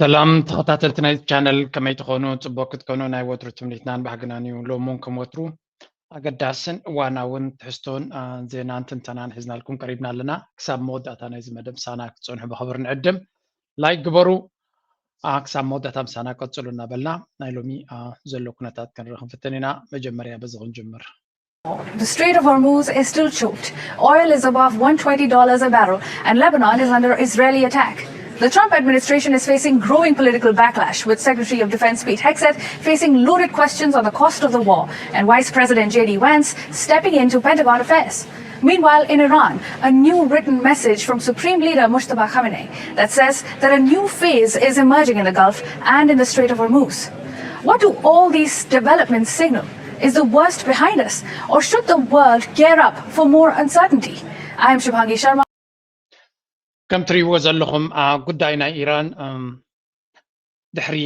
ሰላም ተኸታተልቲ ናይ ቻነል፣ ከመይ ትኾኑ? ጽቡቅ ክትኮኑ ናይ ወትሩ ትምኒትናን ባህግናን እዩ። ሎሚ እውን ከም ወትሩ ኣገዳስን እዋናውን ትሕዝቶን ዜናን ትንተናን ሒዝናልኩም ቀሪብና ኣለና። ክሳብ መወዳእታ ናይዚ መደብ ምሳና ክትጸንሑ ብኽብሪ ንዕድም። ላይክ ግበሩ። ክሳብ መወዳእታ ምሳና ቀጽሉ እናበልና ናይ ሎሚ ዘሎ ኩነታት ክንርኢ ክንፍትን ኢና። መጀመርያ በዚ ክንጅምር። The Strait of Hormuz is still choked. Oil is above one twenty dollars a barrel, and Lebanon is under Israeli attack. The Trump administration is facing growing political backlash, with Secretary of Defense Pete Hegseth facing loaded questions on the cost of the war and Vice President J D Vance stepping into Pentagon affairs. Meanwhile, in Iran, a new written message from Supreme Leader Mojtaba Khamenei that says that a new phase is emerging in the Gulf and in the Strait of Hormuz. What do all these developments signal? Is the worst behind us, or should the world gear up for more uncertainty? I am Shubhangi Sharma. ከም ትሪእዎ ዘለኹም ጉዳይ ናይ ኢራን ድሕሪ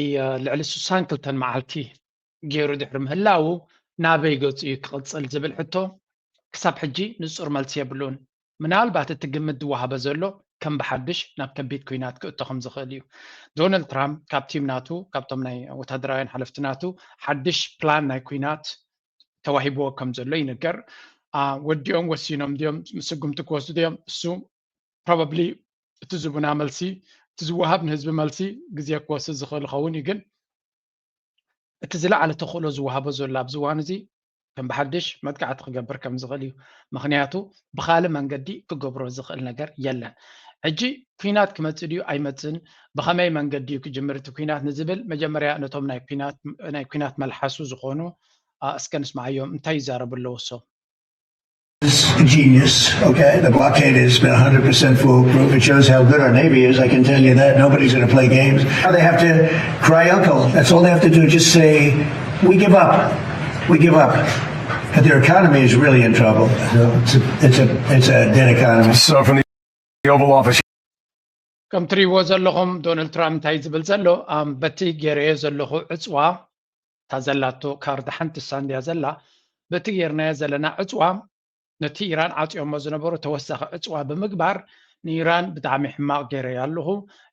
ልዕሊ ስሳን ክልተን መዓልቲ ገይሩ ድሕሪ ምህላው ናበይ ገጹ እዩ ክቕጽል ዝብል ሕቶ ክሳብ ሕጂ ንጹር መልሲ የብሉን። ምናልባት እቲ ግምት ዝወሃበ ዘሎ ከም ብሓድሽ ናብ ከቢድ ኲናት ክእቶ ከም ዝኽእል እዩ። ዶናልድ ትራምፕ ካብ ቲም ናቱ፣ ካብቶም ናይ ወታደራውያን ሓለፍቲ ናቱ ሓድሽ ፕላን ናይ ኲናት ተዋሂብዎ ከም ዘሎ ይንገር። ወዲኦም ወሲኖም ድዮም ስጉምቲ ክወስዱ ድዮም? እሱ ፕሮባብሊ እቲ ዝቡና መልሲ፣ እቲ ዝወሃብ ንህዝቢ መልሲ ግዜ ክወስድ ዝኽእል ይኸውን እዩ። ግን እቲ ዝለዓለ ተኽእሎ ዝወሃቦ ዘሎ ኣብዚ እዋን እዚ ከም ብሓድሽ መጥቃዕቲ ክገብር ከም ዝኽእል እዩ። ምኽንያቱ ብኻልእ መንገዲ ክገብሮ ዝኽእል ነገር የለን። ሕጂ ኲናት ክመጽእ ድዩ ኣይመጽእን፣ ብኸመይ መንገዲ እዩ ክጅምር እቲ ኲናት ንዝብል መጀመርያ ነቶም ናይ ኲናት ናይ ኲናት መልሓሱ ዝኾኑ እስከ ንስማዓዮም እንታይ ይዛረቡ ኣለዉ እሶም። Genius, okay? The blockade has been one hundred percent foolproof. It shows how good our Navy is. I can tell you that. Nobody's going to play games. They have to cry uncle. That's all they have to do. Just say, we give up. We give up. But their economy is really in trouble. So it's, a, it's, a, it's a dead economy. So from the Oval Office. ከም ትሪእዎ ዘለኹም ዶናልድ ትራምፕ እንታይ ዝብል ዘሎ? በቲ ገይረዮ ዘለኹ ዕፅዋ፣ እታ ዘላቶ ካርድ ሓንቲ እሳ እንድያ ዘላ። በቲ ገይርናዮ ዘለና ዕፅዋ ነቲ ኢራን ዓፅዮሞ ዝነበሩ ተወሳኺ ዕፅዋ ብምግባር ንኢራን ብጣዕሚ ሕማቕ ገይረያ ኣለኹ።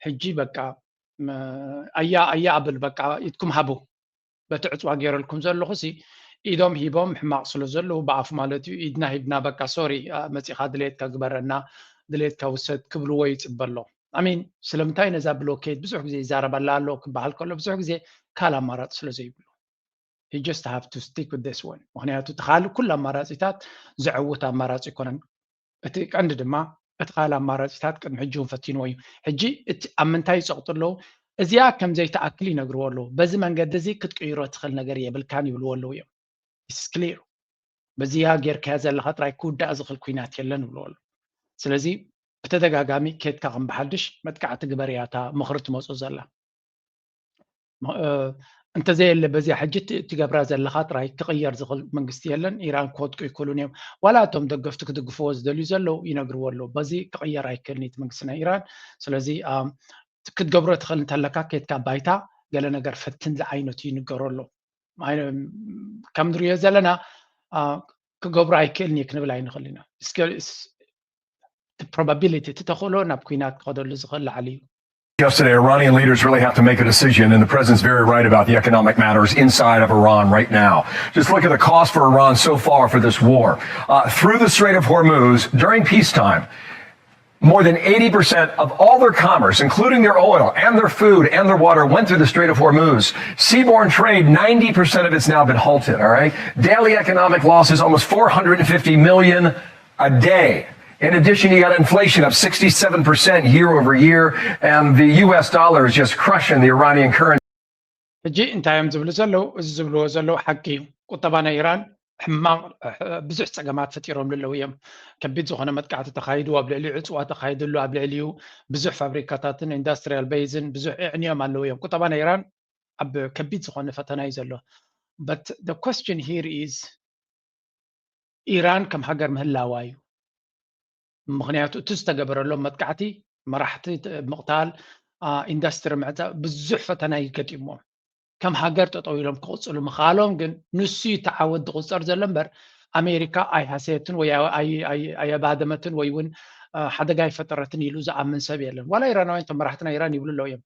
ሕጂ በቃ ኣያ ኣያ ኣብል በቃ ኢድኩም ሃቡ። በቲ ዕፅዋ ገይረልኩም ዘለኹ ሲ ኢዶም ሂቦም ሕማቕ ስለ ዘለዉ ብኣፉ ማለት እዩ ኢድና ሂብና በቃ ሶሪ መፂኻ ድሌትካ ግበረና ድሌትካ ውሰድ ክብልዎ ይፅበ ኣሎ። ኣሚን ስለምንታይ ነዛ ብሎኬድ ብዙሕ ግዜ ይዛረበላ ኣሎ ክበሃል ከሎ ብዙሕ ግዜ ካል ኣማራፂ ስለ ዘይብሉ just have to stick with this one። ምክንያቱ እቲ ካልእ ኩሉ ኣማራፂታት ዘዕውት ኣማራፂ ኣይኮነን። እቲ ቀንዲ ድማ እቲ ካልእ ኣማራፂታት ቅድሚ ሕጂ እውን ፈቲንዎ እዩ። ሕጂ እቲ ኣብ ምንታይ ይፀቕጡ ኣለዉ? እዚኣ ከም ዘይትኣክል ይነግርዎ ኣለዉ። በዚ መንገዲ እዚ ክትቅይሮ ትኽእል ነገር የብልካን ይብልዎ ኣለዉ እዮም። It's clear። በዚኣ ጌርካያ ዘለኻ ጥራይ ክውዳእ ዝኽእል ኩናት የለን ይብልዎ ኣለዉ። ስለዚ ብተደጋጋሚ ኬድካ ከም ብሓድሽ መጥቃዕቲ ግበር እያ እታ ምኽሪ ትመፁ ዘላ። እንተዘየለ በዚኣ ሕጂ ትገብራ ዘለኻ ጥራይ ክቕየር ዝኽእል መንግስቲ የለን። ኢራን ክወድቁ ይክእሉን እዮም። ዋላ እቶም ደገፍቲ ክድግፍዎ ዝደልዩ ዘለዉ ይነግርዎ ኣለዉ። በዚ ክቕየር ኣይክእልን እቲ መንግስቲ ናይ ኢራን። ስለዚ ክትገብሮ ትኽእል እንተለካ ኬድካ ባይታ ገለ ነገር ፈትን ዝዓይነቱ ይንገሮ ኣሎ። ከም ንሪኦ ዘለና ክገብሮ ኣይክእልን እዩ ክንብል ኣይንኽእል ኢና። probability እቲ ተኽእሎ ናብ ኩናት ክኸደሉ ዝኽእል ላዕሊ እዩ። Yesterday, Iranian leaders really have to make a decision, and the president's very right about the economic matters inside of Iran right now. Just look at the cost for Iran so far for this war. Uh, through the Strait of Hormuz, during peacetime, more than eighty percent of all their commerce, including their oil and their food and their water, went through the Strait of Hormuz. Seaborne trade, ninety percent of it's now been halted, all right? Daily economic losses, almost four hundred fifty million a day. In addition, you got inflation up sixty-seven percent year over year, and the U S dollar is just crushing the Iranian currency. ሕጂ እንታይ እዮም ዝብሉ ዘለዉ? እዚ ዝብልዎ ዘለዉ ሓቂ እዩ። ቁጠባ ናይ ኢራን ሕማቕ ብዙሕ ፀገማት ፈጢሮም ዘለዉ እዮም። ከቢድ ዝኾነ መጥቃዕቲ ተኻይዱ ኣብ ልዕሊ ዕፅዋ ተኻይድሉ ኣብ ልዕሊኡ ብዙሕ ፋብሪካታትን ኢንዳስትሪያል ቤይዝን ብዙሕ እዕንዮም ኣለዉ እዮም። ቁጠባ ናይ ኢራን ኣብ ከቢድ ዝኾነ ፈተና እዩ ዘሎ። But the question here is ኢራን ከም ሃገር ምህላዋ እዩ። ምኽንያቱ እቲ ዝተገበረሎም መጥቃዕቲ መራሕቲ ምቕታል፣ ኢንዳስትሪ ምዕፃ ብዙሕ ፈተና ይገጢምዎም። ከም ሃገር ጠጠው ኢሎም ክቕፅሉ ምኽኣሎም ግን ንሱ እዩ እቲ ዓወት ዝቑፀር ዘሎ እምበር ኣሜሪካ ኣይሃሰየትን ወይ ኣየባደመትን ወይ እውን ሓደጋ ኣይፈጠረትን ኢሉ ዝኣምን ሰብ የለን። ዋላ ኢራናውያን እቶም መራሕትና ኢራን ይብሉ ኣለዉ እዮም።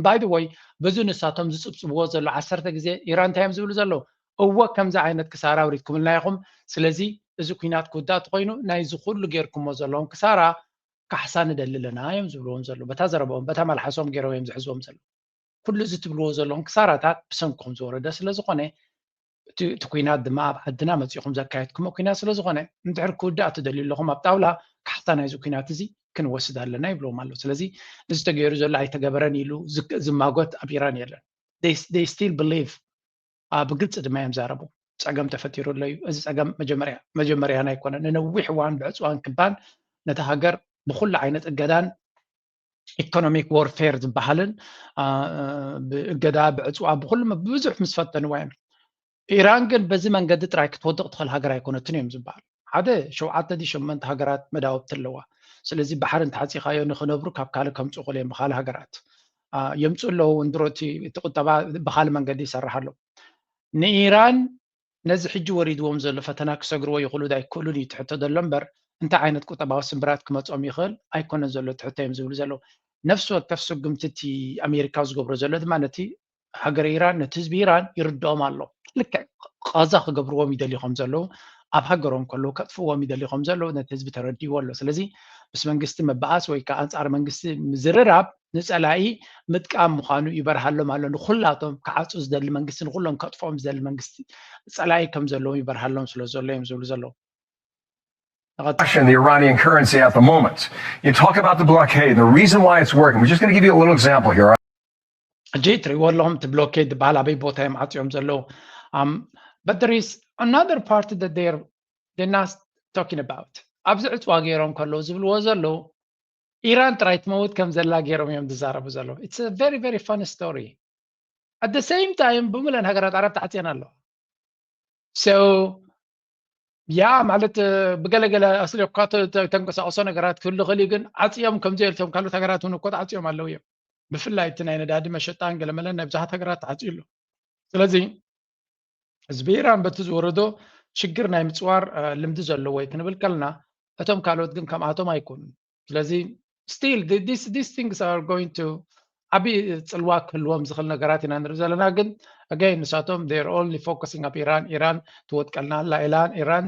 By the way፣ በዚ ንሳቶም ዝፅብፅብዎ ዘሎ ዓሰርተ ግዜ ኢራን እንታይ እዮም ዝብሉ ዘለዉ? እወ፣ ከምዚ ዓይነት ክሳራ ኣውሪድኩምልና ኢኹም። ስለዚ እዚ ኩናት ክውዳእ ተኮይኑ ናይዚ ኩሉ ጌርኩሞ ዘለኹም ክሳራ ካሕሳ ንደሊ ኣለና እዮም ዝብልዎም ዘለዉ። በታ ዘረባኦም፣ በታ መልሓሶም ገይሮም እዮም ዝሕዝዎም ዘለዉ። ኩሉ እዚ ትብልዎ ዘለኹም ክሳራታት ብሰንኩም ዝወረደ ስለ ዝኾነ፣ እቲ እቲ ኩናት ድማ ኣብ ዓድና መፂኹም ዘካየድኩሞ ኩናት ስለ ዝኾነ፣ እንድሕር ክውዳእ ትደልዩ ኣለኹም፣ ኣብ ጣውላ ካሕሳ ናይዚ ኩናት እዚ ክንወስድ ኣለና ይብልዎም ኣሎ። ስለዚ እዚ ተገይሩ ዘሎ ኣይተገበረን ኢሉ ዝማጎት ኣብ ኢራን የለን። They still believe፣ ብግልፂ ድማ እዮም ዛረቡ። ፀገም ተፈጢሩ ኣሎ እዩ። እዚ ፀገም መጀመርያ መጀመርያን ኣይኮነን። ንነዊሕ እዋን ብዕፅዋን ክባን ነቲ ሃገር ብኩሉ ዓይነት እገዳን ኢኮኖሚክ ዎርፌር ዝበሃልን ብእገዳ፣ ብዕፅዋ፣ ብኩሉ ብዙሕ ምስ ፈተንዋ እዮም። ኢራን ግን በዚ መንገዲ ጥራይ ክትወድቕ ትኽእል ሃገር ኣይኮነትን እዮም ዝበሃል። ሓደ ሸውዓተ ድዩ ሸመንተ ሃገራት መዳውብቲ ኣለዋ። ስለዚ ባሕሪ እንተዓፂኻዮ ንኽነብሩ ካብ ካልእ ከምፅኡ ክእል እዮም ብካልእ ሃገራት የምፅኡ ኣለዉ። እንድሮ እቲ ቁጠባ ብካልእ መንገዲ ይሰርሕ ኣሎ። ንኢራን ነዚ ሕጂ ወሪድዎም ዘሎ ፈተና ክሰግርዎ ይኽእሉ ዶ ኣይክእሉን እዩ ትሕቶ ዘሎ እምበር፣ እንታይ ዓይነት ቁጠባዊ ስምብራት ክመፅኦም ይኽእል ኣይኮነን ዘሎ ትሕቶ እዮም ዝብሉ ዘለዉ። ነፍሲ ወከፍ ስጉምቲ እቲ ኣሜሪካ ዝገብሮ ዘሎ ድማ ነቲ ሃገር ኢራን፣ ነቲ ህዝቢ ኢራን ይርድኦም ኣሎ። ልክዕ ቐዛ ክገብርዎም ይደልዩ ከም ዘለዉ፣ ኣብ ሃገሮም ከለዉ ከጥፍዎም ይደልዩ ከም ዘለዉ ነቲ ህዝቢ ተረዲእዎ ኣሎ። ስለዚ ምስ መንግስቲ ምብኣስ ወይ ከዓ ኣንፃር መንግስቲ ምዝርራብ ንፀላኢ ምጥቃም ምዃኑ ይበርሃሎም ኣሎ። ንኩላቶም ክዓፁ ዝደሊ መንግስቲ፣ ንኩሎም ከጥፍኦም ዝደሊ መንግስቲ ፀላኢ ከም ዘለዎም ይበርሃሎም ስለ ዘሎ እዮም ዝብሉ ዘለዉ። The Iranian currency at the moment. You talk about the blockade, the reason why it's working. We're just going to give you a little example here. ሕጂ ትሪእዎ ኣለኹም እቲ ብሎኬድ ዝበሃል ኣበይ ቦታ እዮም ዓፅዮም ዘለዉ። But there is another part that they're not talking about. ኣብዚ ዕፅዋ ገይሮም ከለዉ ዝብልዎ ዘለዉ ኢራን ጥራይ ትመውት ከም ዘላ ገይሮም እዮም ዝዛረቡ ዘለዉ። It's a very very funny story. At the same time ብምለን ሃገራት ዓረብ ተዓፅየን ኣለዋ። So ያ ማለት ብገለገለ ኣስሊኳ ተንቀሳቀሶ ነገራት ክህሉ ክእል ግን ዓፅዮም ከምዚ ኢልቶም ካልኦት ሃገራት እውን እኮ ተዓፅዮም ኣለዉ እዮም። ብፍላይ እቲ ናይ ነዳዲ መሸጣን ገለመለን ናይ ብዙሓት ሃገራት ተዓፅዩ ኣሎ። ስለዚ ህዝቢ ኢራን በቲ ዝወረዶ ሽግር ናይ ምፅዋር ልምዲ ዘለዎ እዩ ክንብል ከለና፣ እቶም ካልኦት ግን ከምኣቶም ኣይኮኑን። ስለዚ still these things are going to ዓብዪ ፅልዋ ክህልዎም ዝኽእል ነገራት ኢና ንርኢ ዘለና። ግን again ንሳቶም they're only focusing ኣብ ኢራን። ኢራን ትወድቀልና ኣላ፣ ኢራን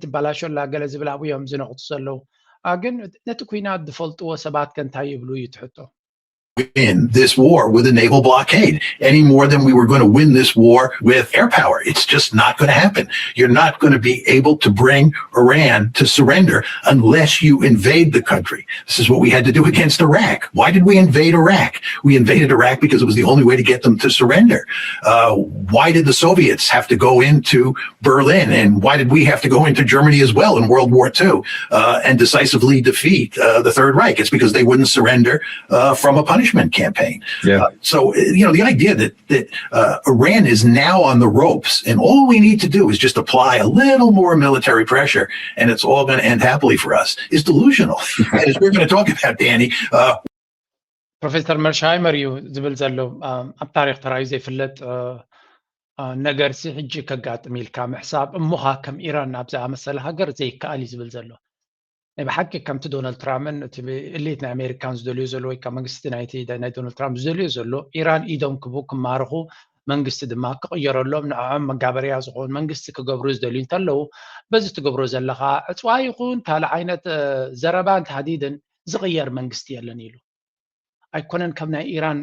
ትበላሾ ኣላ ገለ ዝብል ኣብኡ እዮም ዝነቕቱ ዘለዉ። ግን ነቲ ኩናት ዝፈልጥዎ ሰባት ከ እንታይ ይብሉ እዩ ትሕቶ። win this war with a naval blockade any more than we were going to win this war with air power. It's just not going to happen. You're not going to be able to bring Iran to surrender unless you invade the country. This is what we had to do against Iraq. Why did we invade Iraq? We invaded Iraq because it was the only way to get them to surrender. Uh, why did the Soviets have to go into Berlin, and why did we have to go into Germany as well in World War Two uh, and decisively defeat uh, the Third Reich? It's because they wouldn't surrender uh, from a punishment campaign. Yeah. Uh, so you know the idea that that uh, Iran is now on the ropes, and all we need to do is just apply a little more military pressure, and it's all going to end happily for us, is delusional. And as we're going to talk about, Danny, uh, ፕሮፌሰር መርሻይመር እዩ ዝብል ዘሎ። ኣብ ታሪክ ተራዩ ዘይፍለጥ ነገር ሲ ሕጂ ከጋጥም ኢልካ ምሕሳብ እሞኻ ከም ኢራን ናብ ዝኣመሰለ ሃገር ዘይከኣል እዩ ዝብል ዘሎ። ናይ ብሓቂ ከምቲ ዶናልድ ትራምፕን እቲ እሌት ናይ ኣሜሪካን ዝደልዮ ዘሎ ወይ ከዓ መንግስቲ ናይቲ ናይ ዶናልድ ትራምፕ ዝደልዮ ዘሎ ኢራን ኢዶም ክቡ ክማርኹ መንግስቲ ድማ ክቕየረሎም ንዕዖም መጋበርያ ዝኾን መንግስቲ ክገብሩ ዝደልዩ እንተለዉ በዚ ትገብሮ ዘለኻ ዕፅዋ ይኹን ካልእ ዓይነት ዘረባን ታህዲድን ዝቕየር መንግስቲ የለን ኢሉ። ኣይኮነን ከም ናይ ኢራን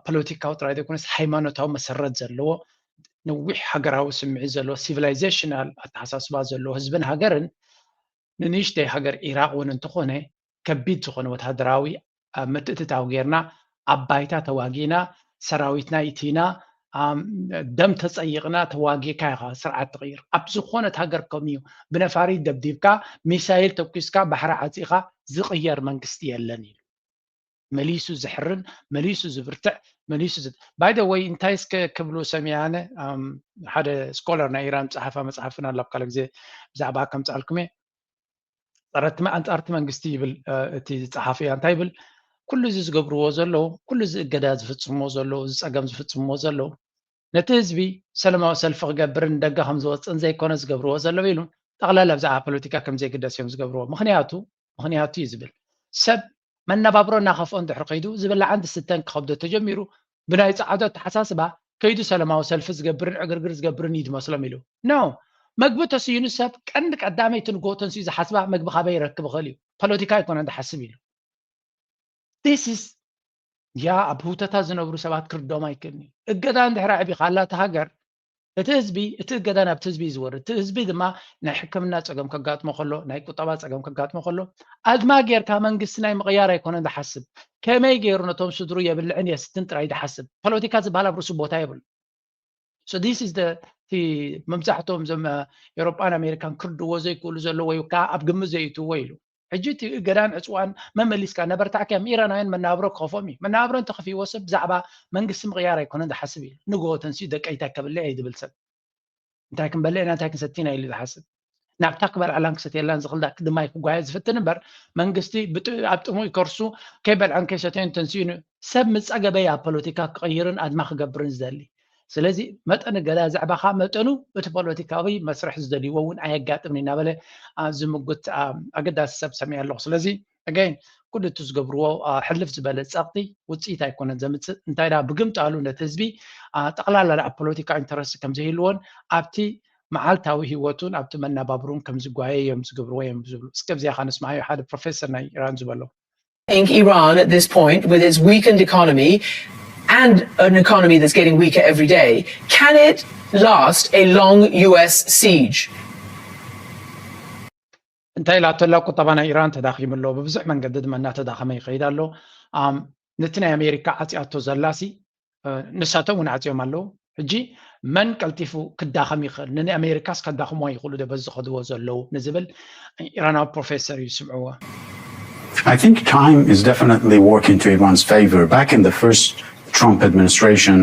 ፖለቲካዊ ጥራይ ዘይኮነስ ሃይማኖታዊ መሰረት ዘለዎ ነዊሕ ሃገራዊ ስምዒት ዘለዎ ሲቪላይዜሽናል ኣተሓሳስባ ዘለዎ ህዝብን ሃገርን ንንእሽተይ ሃገር ኢራቅ እውን እንተኾነ ከቢድ ዝኾነ ወታደራዊ ምትእትታው ጌርና ኣብ ባይታ ተዋጊና ሰራዊትና ይቲና ደም ተፀይቕና ተዋጊካ ኢኻ ስርዓት ትቕይር። ኣብ ዝኾነት ሃገር ከምኡ እዩ። ብነፋሪት ደብዲብካ ሚሳይል ተኩስካ ባሕሪ ዓፂኻ ዝቕየር መንግስቲ የለን ኢሉ። መሊሱ ዝሕርን መሊሱ ዝብርትዕ መሊሱ by the way እንታይ እስከ ክብሉ ሰሚዐ ኣነ ሓደ ስኮለር ናይ ኢራን ፀሓፋ መፅሓፍን ኣሎ ኣብ ካልእ ግዜ ብዛዕባ ከምፅኣልኩም እየ ፀረቲ ኣንፃርቲ መንግስቲ ይብል እቲ ፀሓፊ እንታይ ይብል ኩሉ እዚ ዝገብርዎ ዘለዉ ኩሉ እዚ እገዳ ዝፍፅምዎ ዘለዉ እዚ ፀገም ዝፍፅምዎ ዘለዉ ነቲ ህዝቢ ሰለማዊ ሰልፊ ክገብርን ደገ ከም ዝወፅእን ዘይኮነ ዝገብርዎ ዘለዉ ኢሉ ጠቕላላ ብዛዕባ ፖለቲካ ከም ዘይግደስ እዮም ዝገብርዎ ምክንያቱ ምክንያቱ እዩ ዝብል ሰብ መነባብሮ እናኸፍኦ እንድሕር ከይዱ፣ ዝብላዕን ዝስተን ክኸብዶ ተጀሚሩ፣ ብናይ ጻዕዶ ኣተሓሳስባ ከይዱ ሰላማዊ ሰልፊ ዝገብርን ዕግርግር ዝገብርን እዩ ዝመስሎም ኢሉ። No፣ መግቢ ተስይኑ ሰብ ቀንዲ ቀዳመይቲ ንግሆ ተንስኡ ዝሓስባ መግቢ ካበይ ይረክብ ይኽእል እዩ፣ ፖለቲካ ኣይኮነን ዝሓስብ ኢሉ። This is ያ ኣብ ህውተታ ዝነብሩ ሰባት ክርዶም ኣይክእልን እዩ። እገዳ እንድሕር ኣዕቢኻ ኣላ እታ ሃገር፣ እቲ ህዝቢ፣ እቲ እገዳ ናብቲ ህዝቢ እዩ ዝወርድ። እቲ ህዝቢ ድማ ናይ ሕክምና ጸገም ከጋጥሞ ከሎ፣ ናይ ቁጠባ ጸገም ከጋጥሞ ከሎ፣ ኣድማ ጌርካ መንግስቲ ናይ ምቕያር ኣይኮነን ዝሓስብ። ከመይ ገይሩ ነቶም ስድሩ የብልዕን የስትን ጥራይ ዝሓስብ። ፖለቲካ ዝበሃል ኣብ ርእሱ ቦታ የብሉ። So this is the እቲ መብዛሕትኦም እዞም ኤሮጳን ኣሜሪካን ክርድዎ ዘይክእሉ ዘሎ ወይ ከዓ ኣብ ግምት ዘይእትዎ ኢሉ። ሕጂ እቲ እገዳን ዕፅዋን መመሊስካ ነበርታዕ ከም ኢራናውያን መናብሮ ክኸፎም እዩ። መናብሮ እንተኸፊዎ ሰብ ብዛዕባ መንግስቲ ምቕያር ኣይኮነን ዝሓስብ እዩ። ንግሆ ተንሲኡ ደቀይታይ ከብልዕ እየ ዝብል ሰብ እንታይ ክንበልዕ ኢና እንታይ ክንሰቲ ኢና ኢሉ ዝሓስብ። ናብታ ክበልዓላን ክሰትየላን ዝኽእል ዳ- ድማ ክጓየ ዝፍትን እምበር መንግስቲ ብጥ- ኣብ ጥሙይ ከርሱ ከይበልዐን ከይሰተዮን ተንሲኡ ን- ሰብ ምስ ጸገበ ኣብ ፖለቲካ ክቕይርን ኣድማ ክገብርን ዝደሊ። ስለዚ መጠን እገዳ ዘዕባኻ መጠኑ እቲ ፖለቲካዊ መስርሕ ዝደልይዎ እውን ኣየጋጥምን እናበለ ዝምጉት ኣገዳሲ ሰብ ሰሚዐ ኣለኹ። ስለዚ ኣገይን ኩሉ እቲ ዝገብርዎ ሕልፍ ዝበለ ጸቕጢ ውፅኢት ኣይኮነን ዘምፅእ። እንታይ ዳ ብግምጣሉ ነቲ ህዝቢ ጠቕላላ ኣብ ፖለቲካ ኢንተረስት ከም ዘይህልዎን ኣብቲ መዓልታዊ ህይወቱን ኣብቲ መናባብሩን ከም ዝጓየ እዮም ዝገብርዎ እዮም ዝብሉ። እስከ ብዚኣ ንስማዓዮ ሓደ ፕሮፌሰር ናይ ኢራን ዝበሎ። think Iran at this point, with its weakened economy and an economy that's getting weaker every day, can it last a long U S siege? እንታይ ኢላቶ ኣላ? ቁጠባ ናይ ኢራን ተዳኺሙ ኣሎ፣ ብብዙሕ መንገዲ ድማ እናተዳኸመ ይኸይድ ኣሎ። ነቲ ናይ ኣሜሪካ ዓፅያቶ ዘላሲ ንሳቶም እውን ዓፅዮም ኣለዉ። ሕጂ መን ቀልጢፉ ክዳኸም ይኽእል? ንኣሜሪካስ ከዳኽምዋ ይኽእሉ ዶ በዚ ዝኸድዎ ዘለዉ ንዝብል ኢራናዊ ፕሮፌሰር እዩ፣ ስምዕዎ። I think time is definitely working to Iran's favor. Back in the first Trump administration,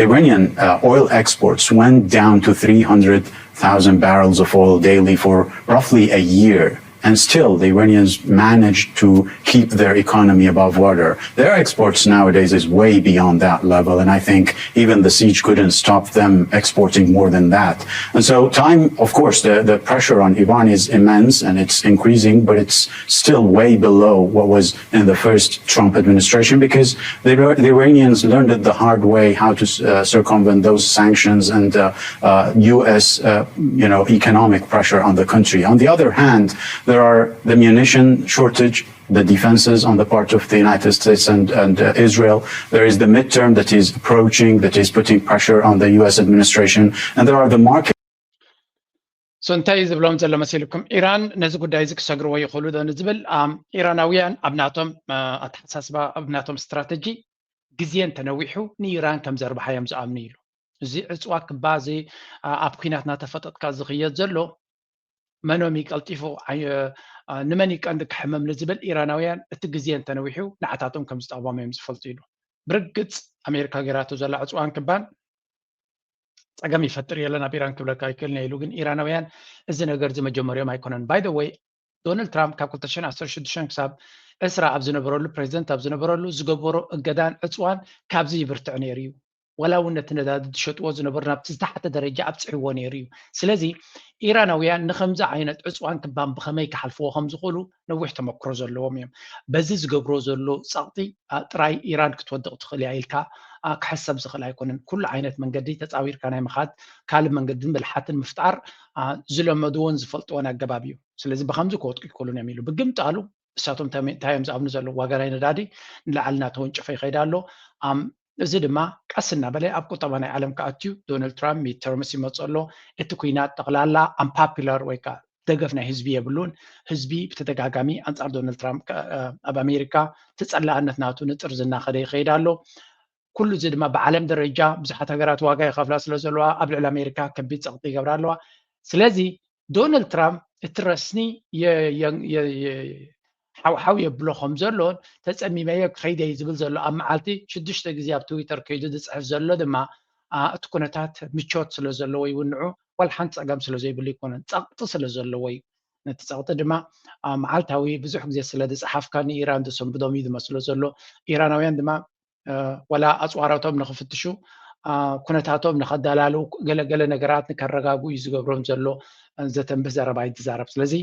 Iranian uh, oil exports went down to three hundred thousand barrels of oil daily for roughly a year. And still, the Iranians managed to keep their economy above water. Their exports nowadays is way beyond that level, and I think even the siege couldn't stop them exporting more than that. And so, time, of course, the, the pressure on Iran is immense and it's increasing, but it's still way below what was in the first Trump administration because the, the Iranians learned it the hard way how to uh, circumvent those sanctions and uh, uh, U S uh, you know, economic pressure on the country. On the other hand, there are the munition shortage, the defenses on the part of the United States and, and uh, Israel. There is the midterm that is approaching, that is putting pressure on the U S administration, and there are the market. So እንታይ እዩ ዝብሎም ዘሎ መሲልኩም? ኢራን ነዚ ጉዳይ እዚ ክሰግርዎ ይኽእሉ ዶ ንዝብል፣ ኢራናውያን ኣብ ናቶም ኣተሓሳስባ፣ ኣብ ናቶም ስትራተጂ ግዜ እንተነዊሑ ንኢራን ከም ዘርብሓ እዮም ዝኣምኑ ኢሉ። እዚ ዕፅዋ ክባ እዚ ኣብ ኩናት እናተፈጠጥካ ዝኽየድ ዘሎ መኖም እዩ ቀልጢፉ፣ ንመን እዩ ቀንዲ ክሕመም ንዝብል ኢራናውያን እቲ ግዜ እንተነዊሑ ንዓታቶም ከም ዝጠቕሞም እዮም ዝፈልጡ ኢሉ። ብርግፅ ኣሜሪካ ገይራቶ ዘላ ዕፅዋን ክባን ፀገም ይፈጥር የለን ኣብ ኢራን ክብለካ ኣይክእልን ኢሉ። ግን ኢራናውያን እዚ ነገር እዚ መጀመሪያም ኣይኮነን። By the way፣ ዶናልድ ትራምፕ ካብ ክልተ ሽሕን ዓሰርተ ሽዱሽተን ክሳብ ዕስራ ኣብ ዝነበረሉ፣ ፕሬዚደንት ኣብ ዝነበረሉ ዝገበሮ እገዳን ዕፅዋን ካብዚ ይብርትዕ ነይሩ እዩ። ወላ እውን ነቲ ነዳዲ ዝሸጥዎ ዝነበሩ ናብቲ ዝተሓተ ደረጃ ኣብፅሕዎ ነይሩ እዩ። ስለዚ ኢራናውያን ንከምዚ ዓይነት ዕፅዋን ክባን ብኸመይ ክሓልፍዎ ከም ዝኽእሉ ነዊሕ ተመክሮ ዘለዎም እዮም። በዚ ዝገብሮ ዘሎ ፀቕጢ ጥራይ ኢራን ክትወድቕ ትኽእል እያ ኢልካ ክሕሰብ ዝኽእል ኣይኮነን። ኩሉ ዓይነት መንገዲ ተፃዊርካ ናይ ምኻድ ካልእ መንገድን ብልሓትን ምፍጣር ዝለመድዎን ዝፈልጥዎን ኣገባብ እዩ። ስለዚ ብኸምዚ ክወድቁ ይክእሉን እዮም ኢሉ። ብግምጣሉ እሳቶም እንታይ እዮም ዝኣምኑ ዘለዉ? ዋጋ ናይ ነዳዲ ንላዕሊ እናተወንጨፈ ይኸይድ ኣሎ። እዚ ድማ ቀስ እናበለ ኣብ ቁጠባ ናይ ዓለም ክኣትዩ ዶናልድ ትራምፕ ሚድተርምስ ይመፅእ ኣሎ። እቲ ኩናት ጠቕላላ ኣምፓፒላር ወይ ከዓ ደገፍ ናይ ህዝቢ የብሉን። ህዝቢ ብተደጋጋሚ ኣንፃር ዶናልድ ትራምፕ ኣብ ኣሜሪካ ተፀላእነት ናቱ ንጥርዚ እናኸደ ይኸይድ ኣሎ። ኩሉ እዚ ድማ ብዓለም ደረጃ ብዙሓት ሃገራት ዋጋ ይኸፍላ ስለ ዘለዋ ኣብ ልዕሊ ኣሜሪካ ከቢድ ፀቕጢ ይገብራ ኣለዋ። ስለዚ ዶናልድ ትራምፕ እቲ ረስኒ ሓውሓው የብሎ ከም ዘሎን ተፀሚመዮ ክኸይደ እዩ ዝብል ዘሎ ኣብ መዓልቲ ሽዱሽተ ግዜ ኣብ ትዊተር ከይዱ ዝፅሕፍ ዘሎ ድማ እቲ ኩነታት ምቾት ስለ ዘለዎ ይውንዑ ዋላ ሓንቲ ፀገም ስለ ዘይብሉ ይኮነን ፀቕጢ ስለ ዘለዎ እዩ። ነቲ ፀቕጢ ድማ መዓልታዊ ብዙሕ ግዜ ስለ ዝፀሓፍካ ንኢራን ዘሰንብዶም እዩ ዝመስሎ ዘሎ። ኢራናውያን ድማ ወላ ኣፅዋራቶም ንክፍትሹ ኩነታቶም ንከዳላሉ ገለገለ ነገራት ንከረጋጉ እዩ ዝገብሮም ዘሎ። ዘተንብህ ዘረባ ይትዛረብ። ስለዚ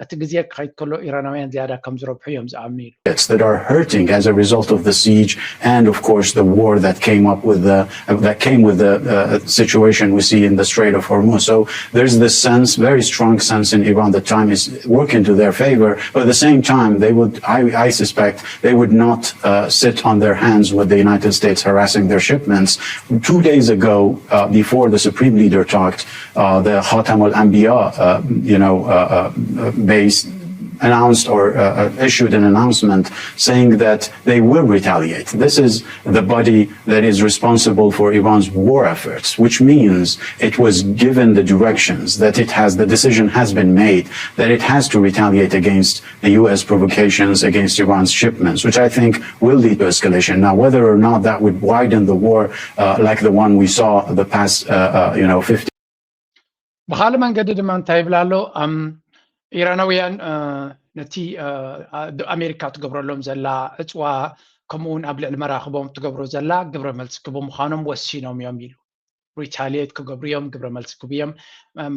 እቲ ግዜ ክኸይድ ከሎ ኢራናውያን ዝያዳ ከም ዝረብሑ እዮም ዝኣምኑ ኢሉ። That are hurting as a result of the siege and, of course, the war that came up with the that came with the uh, situation we see in the Strait of Hormuz. So there's this sense, very strong sense in Iran that time is working to their favor. But at the same time, they would, I, I suspect, they would not uh, sit on their hands with the United States harassing their shipments. Two days ago, uh, before the supreme leader talked, uh, the Khatam al Anbiya, uh, you know, uh, uh, base announced or uh, issued an announcement saying that they will retaliate. This is the body that is responsible for Iran's war efforts, which means it was given the directions that it has, the decision has been made that it has to retaliate against the U S provocations against Iran's shipments, which I think will lead to escalation. Now, whether or not that would widen the war uh, like the one we saw the past, uh, uh, you know, fifty ብካልእ መንገዲ ድማ እንታይ ይብል ኣሎ? ኢራናውያን ነቲ ኣሜሪካ ትገብረሎም ዘላ ዕፅዋ፣ ከምኡውን ኣብ ልዕሊ መራክቦም ትገብሮ ዘላ ግብረ መልሲ ክቡ ምዃኖም ወሲኖም እዮም ኢሉ። ሪታሊየት ክገብሩ እዮም፣ ግብረ መልሲ ክቡ እዮም።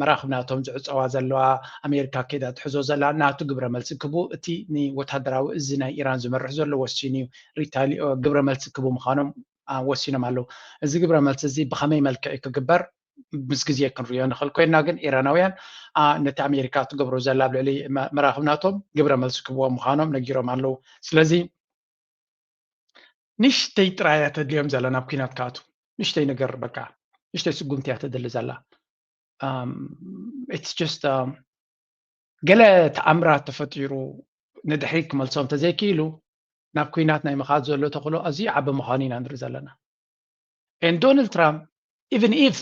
መራክብ ናቶም ዝዕፀዋ ዘለዋ፣ ኣሜሪካ ከይዳ ትሕዞ ዘላ ናቱ ግብረ መልሲ ክቡ፣ እቲ ንወታደራዊ እዚ ናይ ኢራን ዝመርሕ ዘሎ ወሲኑ እዩ። ግብረ መልሲ ክቡ ምዃኖም ወሲኖም ኣለዉ። እዚ ግብረ መልሲ እዚ ብኸመይ መልክዕ ክግበር ምስ ግዜ ክንሪኦ ንኽእል ኮይና፣ ግን ኢራናውያን ነቲ ኣሜሪካ ትገብሮ ዘላ ኣብ ልዕሊ መራኽብ ናቶም ግብረ መልሲ ክብዎም ምዃኖም ነጊሮም ኣለዉ። ስለዚ ንሽተይ ጥራይ እያ ተድልዮም ዘላ ናብ ኩናት ክኣቱ። ንሽተይ ነገር በቃ፣ ንሽተይ ስጉምቲ እያ ተደሊ ዘላ። It's just ገለ ተኣምራት ተፈጢሩ ንድሕሪት ክመልሶም ተዘይክኢሉ ናብ ኩናት ናይ ምኻድ ዘሎ ተኽእሎ ኣዝዩ ዓቢ ምዃኑ ኢና ንርኢ ዘለና። And Donald Trump, even if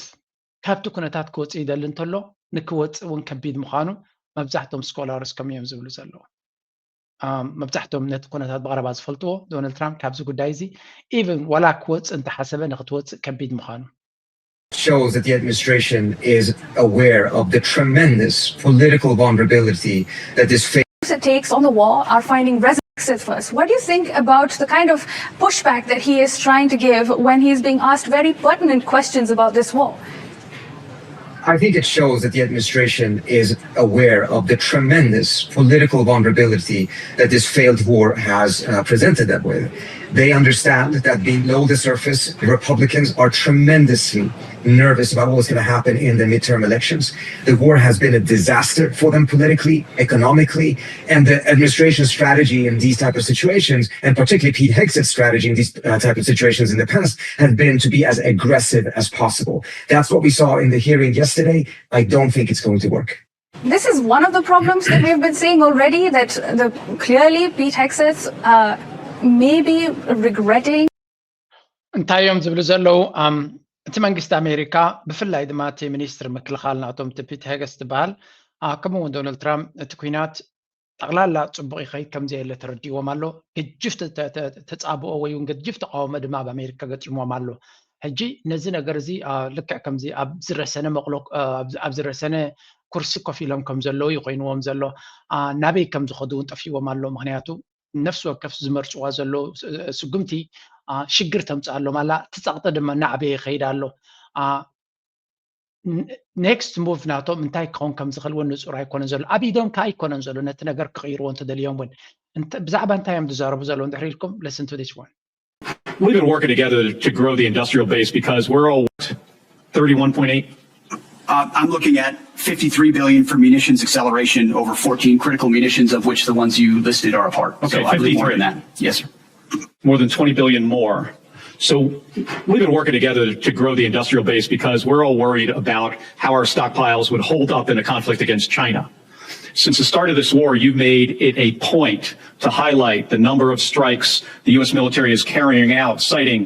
ካብቲ ኩነታት ክወፅእ ይደሊ እንተሎ፣ ንክወፅእ እውን ከቢድ ምዃኑ መብዛሕቶም scholars ከም እዮም ዝብሉ ዘለዉ። መብዛሕቶም ነቲ ኩነታት ብቐረባ ዝፈልጥዎ፣ ዶናልድ ትራምፕ ካብዚ ጉዳይ እዚ even ዋላ ክወፅእ እንተሓሰበ ንክትወፅእ ከቢድ ምዃኑ shows that the administration is aware of the tremendous political vulnerability that this takes on the war are finding resonance at first. What do you think about the kind of pushback that he is trying to give when he is being asked very pertinent questions about this war? I think it shows that the administration is aware of the tremendous political vulnerability that this failed war has uh, presented them with. They understand that below the surface, Republicans are tremendously nervous about what's going to happen in the midterm elections. The war has been a disaster for them politically, economically, and the administration's strategy in these type of situations, and particularly Pete Hegseth's strategy in these uh, type of situations in the past, has been to be as aggressive as possible. That's what we saw in the hearing yesterday. I don't think it's going to work. This is one of the problems that we've been seeing already, that the, clearly Pete Hegseth uh, may be regretting. እንታይ እዮም ዝብሉ ዘለዉ? እቲ መንግስቲ ኣሜሪካ፣ ብፍላይ ድማ እቲ ሚኒስትር ምክልኻል ናቶም፣ እቲ ፒት ሄገስ ዝበሃል፣ ከምኡ እውን ዶናልድ ትራምፕ፣ እቲ ኩናት ጠቕላላ ፅቡቕ ይኸይድ ከም ዘየለ ተረዲዎም ኣሎ። ግጅፍ ተፃብኦ ወይ እውን ግጅፍ ተቃውሞ ድማ ኣብ ኣሜሪካ ገጢምዎም ኣሎ። ሕጂ ነዚ ነገር እዚ ልክዕ ከምዚ ኣብ ዝረሰነ መቕሎ፣ ኣብ ዝረሰነ ኩርሲ ኮፍ ኢሎም ከም ዘለዉ ይኮይንዎም ዘሎ። ናበይ ከም ዝኸዱ እውን ጠፊዎም ኣሎ። ምክንያቱ ነፍሲ ወከፍ ዝመርፅዋ ዘለዉ ስጉምቲ ሽግር ተምፅኣሎም ኣላ። እቲ ፀቕጢ ድማ እናዓበየ ይኸይድ ኣሎ። ኔክስት ሙቭ ናቶም እንታይ ክኸውን ከም ዝኽእል እውን ንፁር ኣይኮነን ዘሎ። ኣብ ኢዶም ከዓ ኣይኮነን ዘሎ ነቲ ነገር ክቕይርዎ እንተደልዮም እውን። ብዛዕባ እንታይ እዮም ዝዛረቡ ዘለዉ እንድሕር ኢልኩም፣ listen to this one. We've been working together to grow the industrial base because we're all what, thirty-one point eight? Uh, I'm looking at fifty-three billion for munitions acceleration over fourteen critical munitions, of which the ones you listed are a part. Okay, so I believe more than fifty-three. That. Yes, sir. More than twenty billion more. So we've been working together to grow the industrial base because we're all worried about how our stockpiles would hold up in a conflict against China. Since the start of this war, you've made it a point to highlight the number of strikes the U S military is carrying out, citing,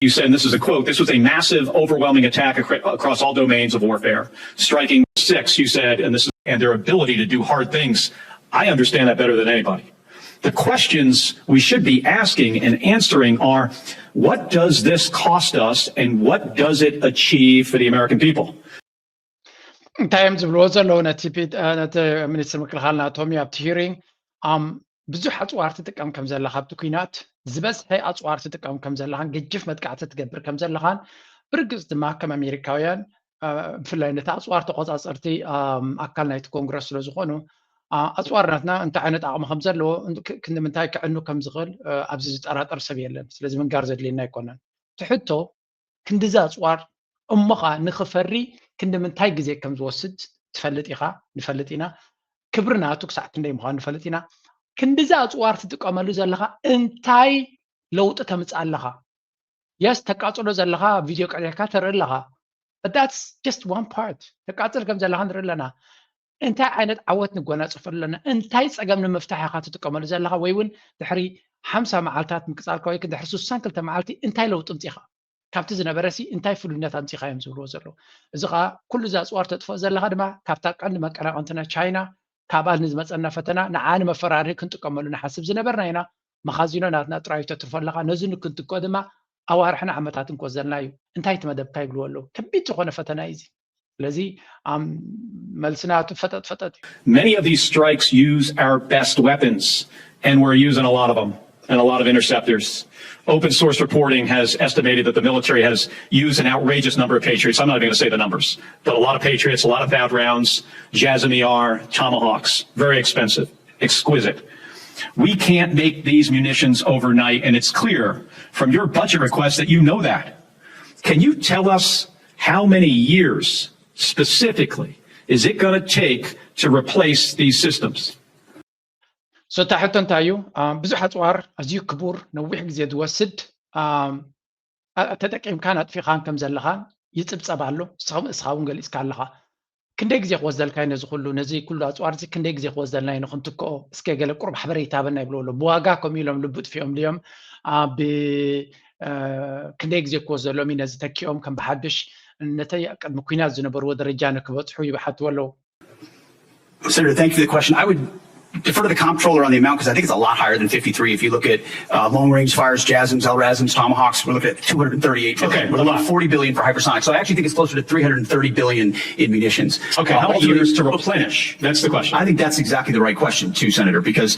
you said, and this is a quote, "This was a massive, overwhelming attack acro- across all domains of warfare, striking six," you said, and this is, "and their ability to do hard things." I understand that better than anybody. The questions we should be asking and answering are, what does this cost us and what does it achieve for the American people? እንታይ እዮም ዝብልዎ ዘለዉ? ነቲ ፒት- እ፣ ነቲ ሚኒስትር ምክልኻል ናቶም እዩ ኣብቲ ሂሪንግ። ኣም፣ ብዙሕ ኣፅዋር ትጥቀም ከም ዘላ፣ ካብቲ ኩናት ዝበዝሐ ኣፅዋር ትጥቀም ከም ዘለኻን ገጅፍ መጥቃዕቲ ትገብር ከም ዘለኻን፣ ብርግፅ ድማ ከም ኣሜሪካውያን፣ እ፣ ብፍላይ ነቲ ኣፅዋር ተቆፃፀርቲ፣ ኣም፣ ኣካል ናይቲ ኮንግረስ ስለ ዝኾኑ፣ ኣፅዋር ናትና እንታይ ዓይነት ዓቕሚ ከም ዘለዎ ክንዲ ምንታይ ክዕኑ ከም ዝኽእል ኣብዚ ዝጠራጠር ሰብ የለን። ስለዚ ምንጋር ዘድልየና ኣይኮነን። ትሕቶ ክንድዚ ኣፅዋር እሞ ኸዓ ንኽፈሪ ክንዲ ምንታይ ግዜ ከም ዝወስድ ትፈልጥ ኢኻ፣ ንፈልጥ ኢና። ክብሪ ናቱ ክሳዕ ክንደይ ምዃኑ ንፈልጥ ኢና። ክንድዚ ኣፅዋር ትጥቀመሉ ዘለኻ እንታይ ለውጢ ተምፅእ ኣለኻ? የስ ተቃፅሎ ዘለኻ ቪድዮ ቀሪሕካ ተርኢ ኣለኻ። That's just one part። ተቃፅል ከም ዘለኻ ንርኢ ኣለና። እንታይ ዓይነት ዓወት ንጎናፅፈሉ ኣለና? እንታይ ፀገም ንምፍታሕ ኢኻ ትጥቀመሉ ዘለኻ? ወይ እውን ድሕሪ ሓምሳ መዓልታት ምቅፃልካ ወይ ድሕሪ ስሳን ክልተ መዓልቲ እንታይ ለውጢ ምፂኻ? ካብቲ ዝነበረ ሲ እንታይ ፍሉይነት ኣምፂኻ እዮም ዝብልዎ ዘለዉ። እዚ ከዓ ኩሉ እዚ ኣፅዋር ተጥፍኦ ዘለኻ ድማ ካብታ ቀንዲ መቀናቐንትና ቻይና ካብኣ ንዝመፀና ፈተና ንዓ ንመፈራርሂ ክንጥቀመሉ ንሓስብ ዝነበርና ኢና። መኻዚኖ ናትና ጥራይ ተትርፎ ኣለኻ። ነዚ ንክንጥቀ ድማ ኣዋርሕን ዓመታትን ክወስደልና እዩ። እንታይ እቲ መደብካ ይብልዎ ኣለዉ። ከቢድ ዝኾነ ፈተና እዩ እዚ። ስለዚ ኣም፣ መልስና እቲ ፈጠጥ ፈጠጥ እዩ። Many of these strikes use our best weapons, and we're using a lot of them and a lot of interceptors. Open source reporting has estimated that the military has used an outrageous number of Patriots. I'm not even going to say the numbers, but a lot of Patriots, a lot of Thaad rounds, JASSM E R, Tomahawks, very expensive, exquisite. We can't make these munitions overnight, and it's clear from your budget request that you know that. Can you tell us how many years specifically is it going to take to replace these systems? So እታ ሕቶ እንታይ እዩ? ብዙሕ ኣፅዋር ኣዝዩ ክቡር ነዊሕ ግዜ ዝወስድ ተጠቂምካን ኣጥፊኻን ከም ዘለኻ ይፅብፀብ ኣሎ። እስኻ እውን ገሊፅካ ኣለኻ። ክንደይ ግዜ ክወስደልካ እዩ ነዚ ኩሉ ነዚ ኩሉ ኣፅዋር እዚ ክንደይ ግዜ ክወስደልና እዩ ንክንትክኦ? እስከ ገለ ቁሩብ ሓበሬታ ሃበና ይብልዎ ኣሎ። ብዋጋ ከምኡ ኢሎም ልቡ ጥፊኦም ድዮም? ኣብ ክንደይ ግዜ ክወስደሎም እዩ ነዚ ተኪኦም ከም ብሓድሽ ነተ ቅድሚ ኩናት ዝነበርዎ ደረጃ ንክበፅሑ ይብሓትዎ ኣለዉ። Senator, thank you for the question. I would defer to the comptroller on the amount because I think it's a lot higher than fifty-three. If you look at uh, long range fires, JASSMs, LRASMs, Tomahawks, we're looking at two hundred thirty-eight billion. Okay, we're looking at forty billion for hypersonics. So I actually think it's closer to three hundred thirty billion in munitions. Okay, how many years to replenish? That's the question. I think that's exactly the right question, too, Senator, because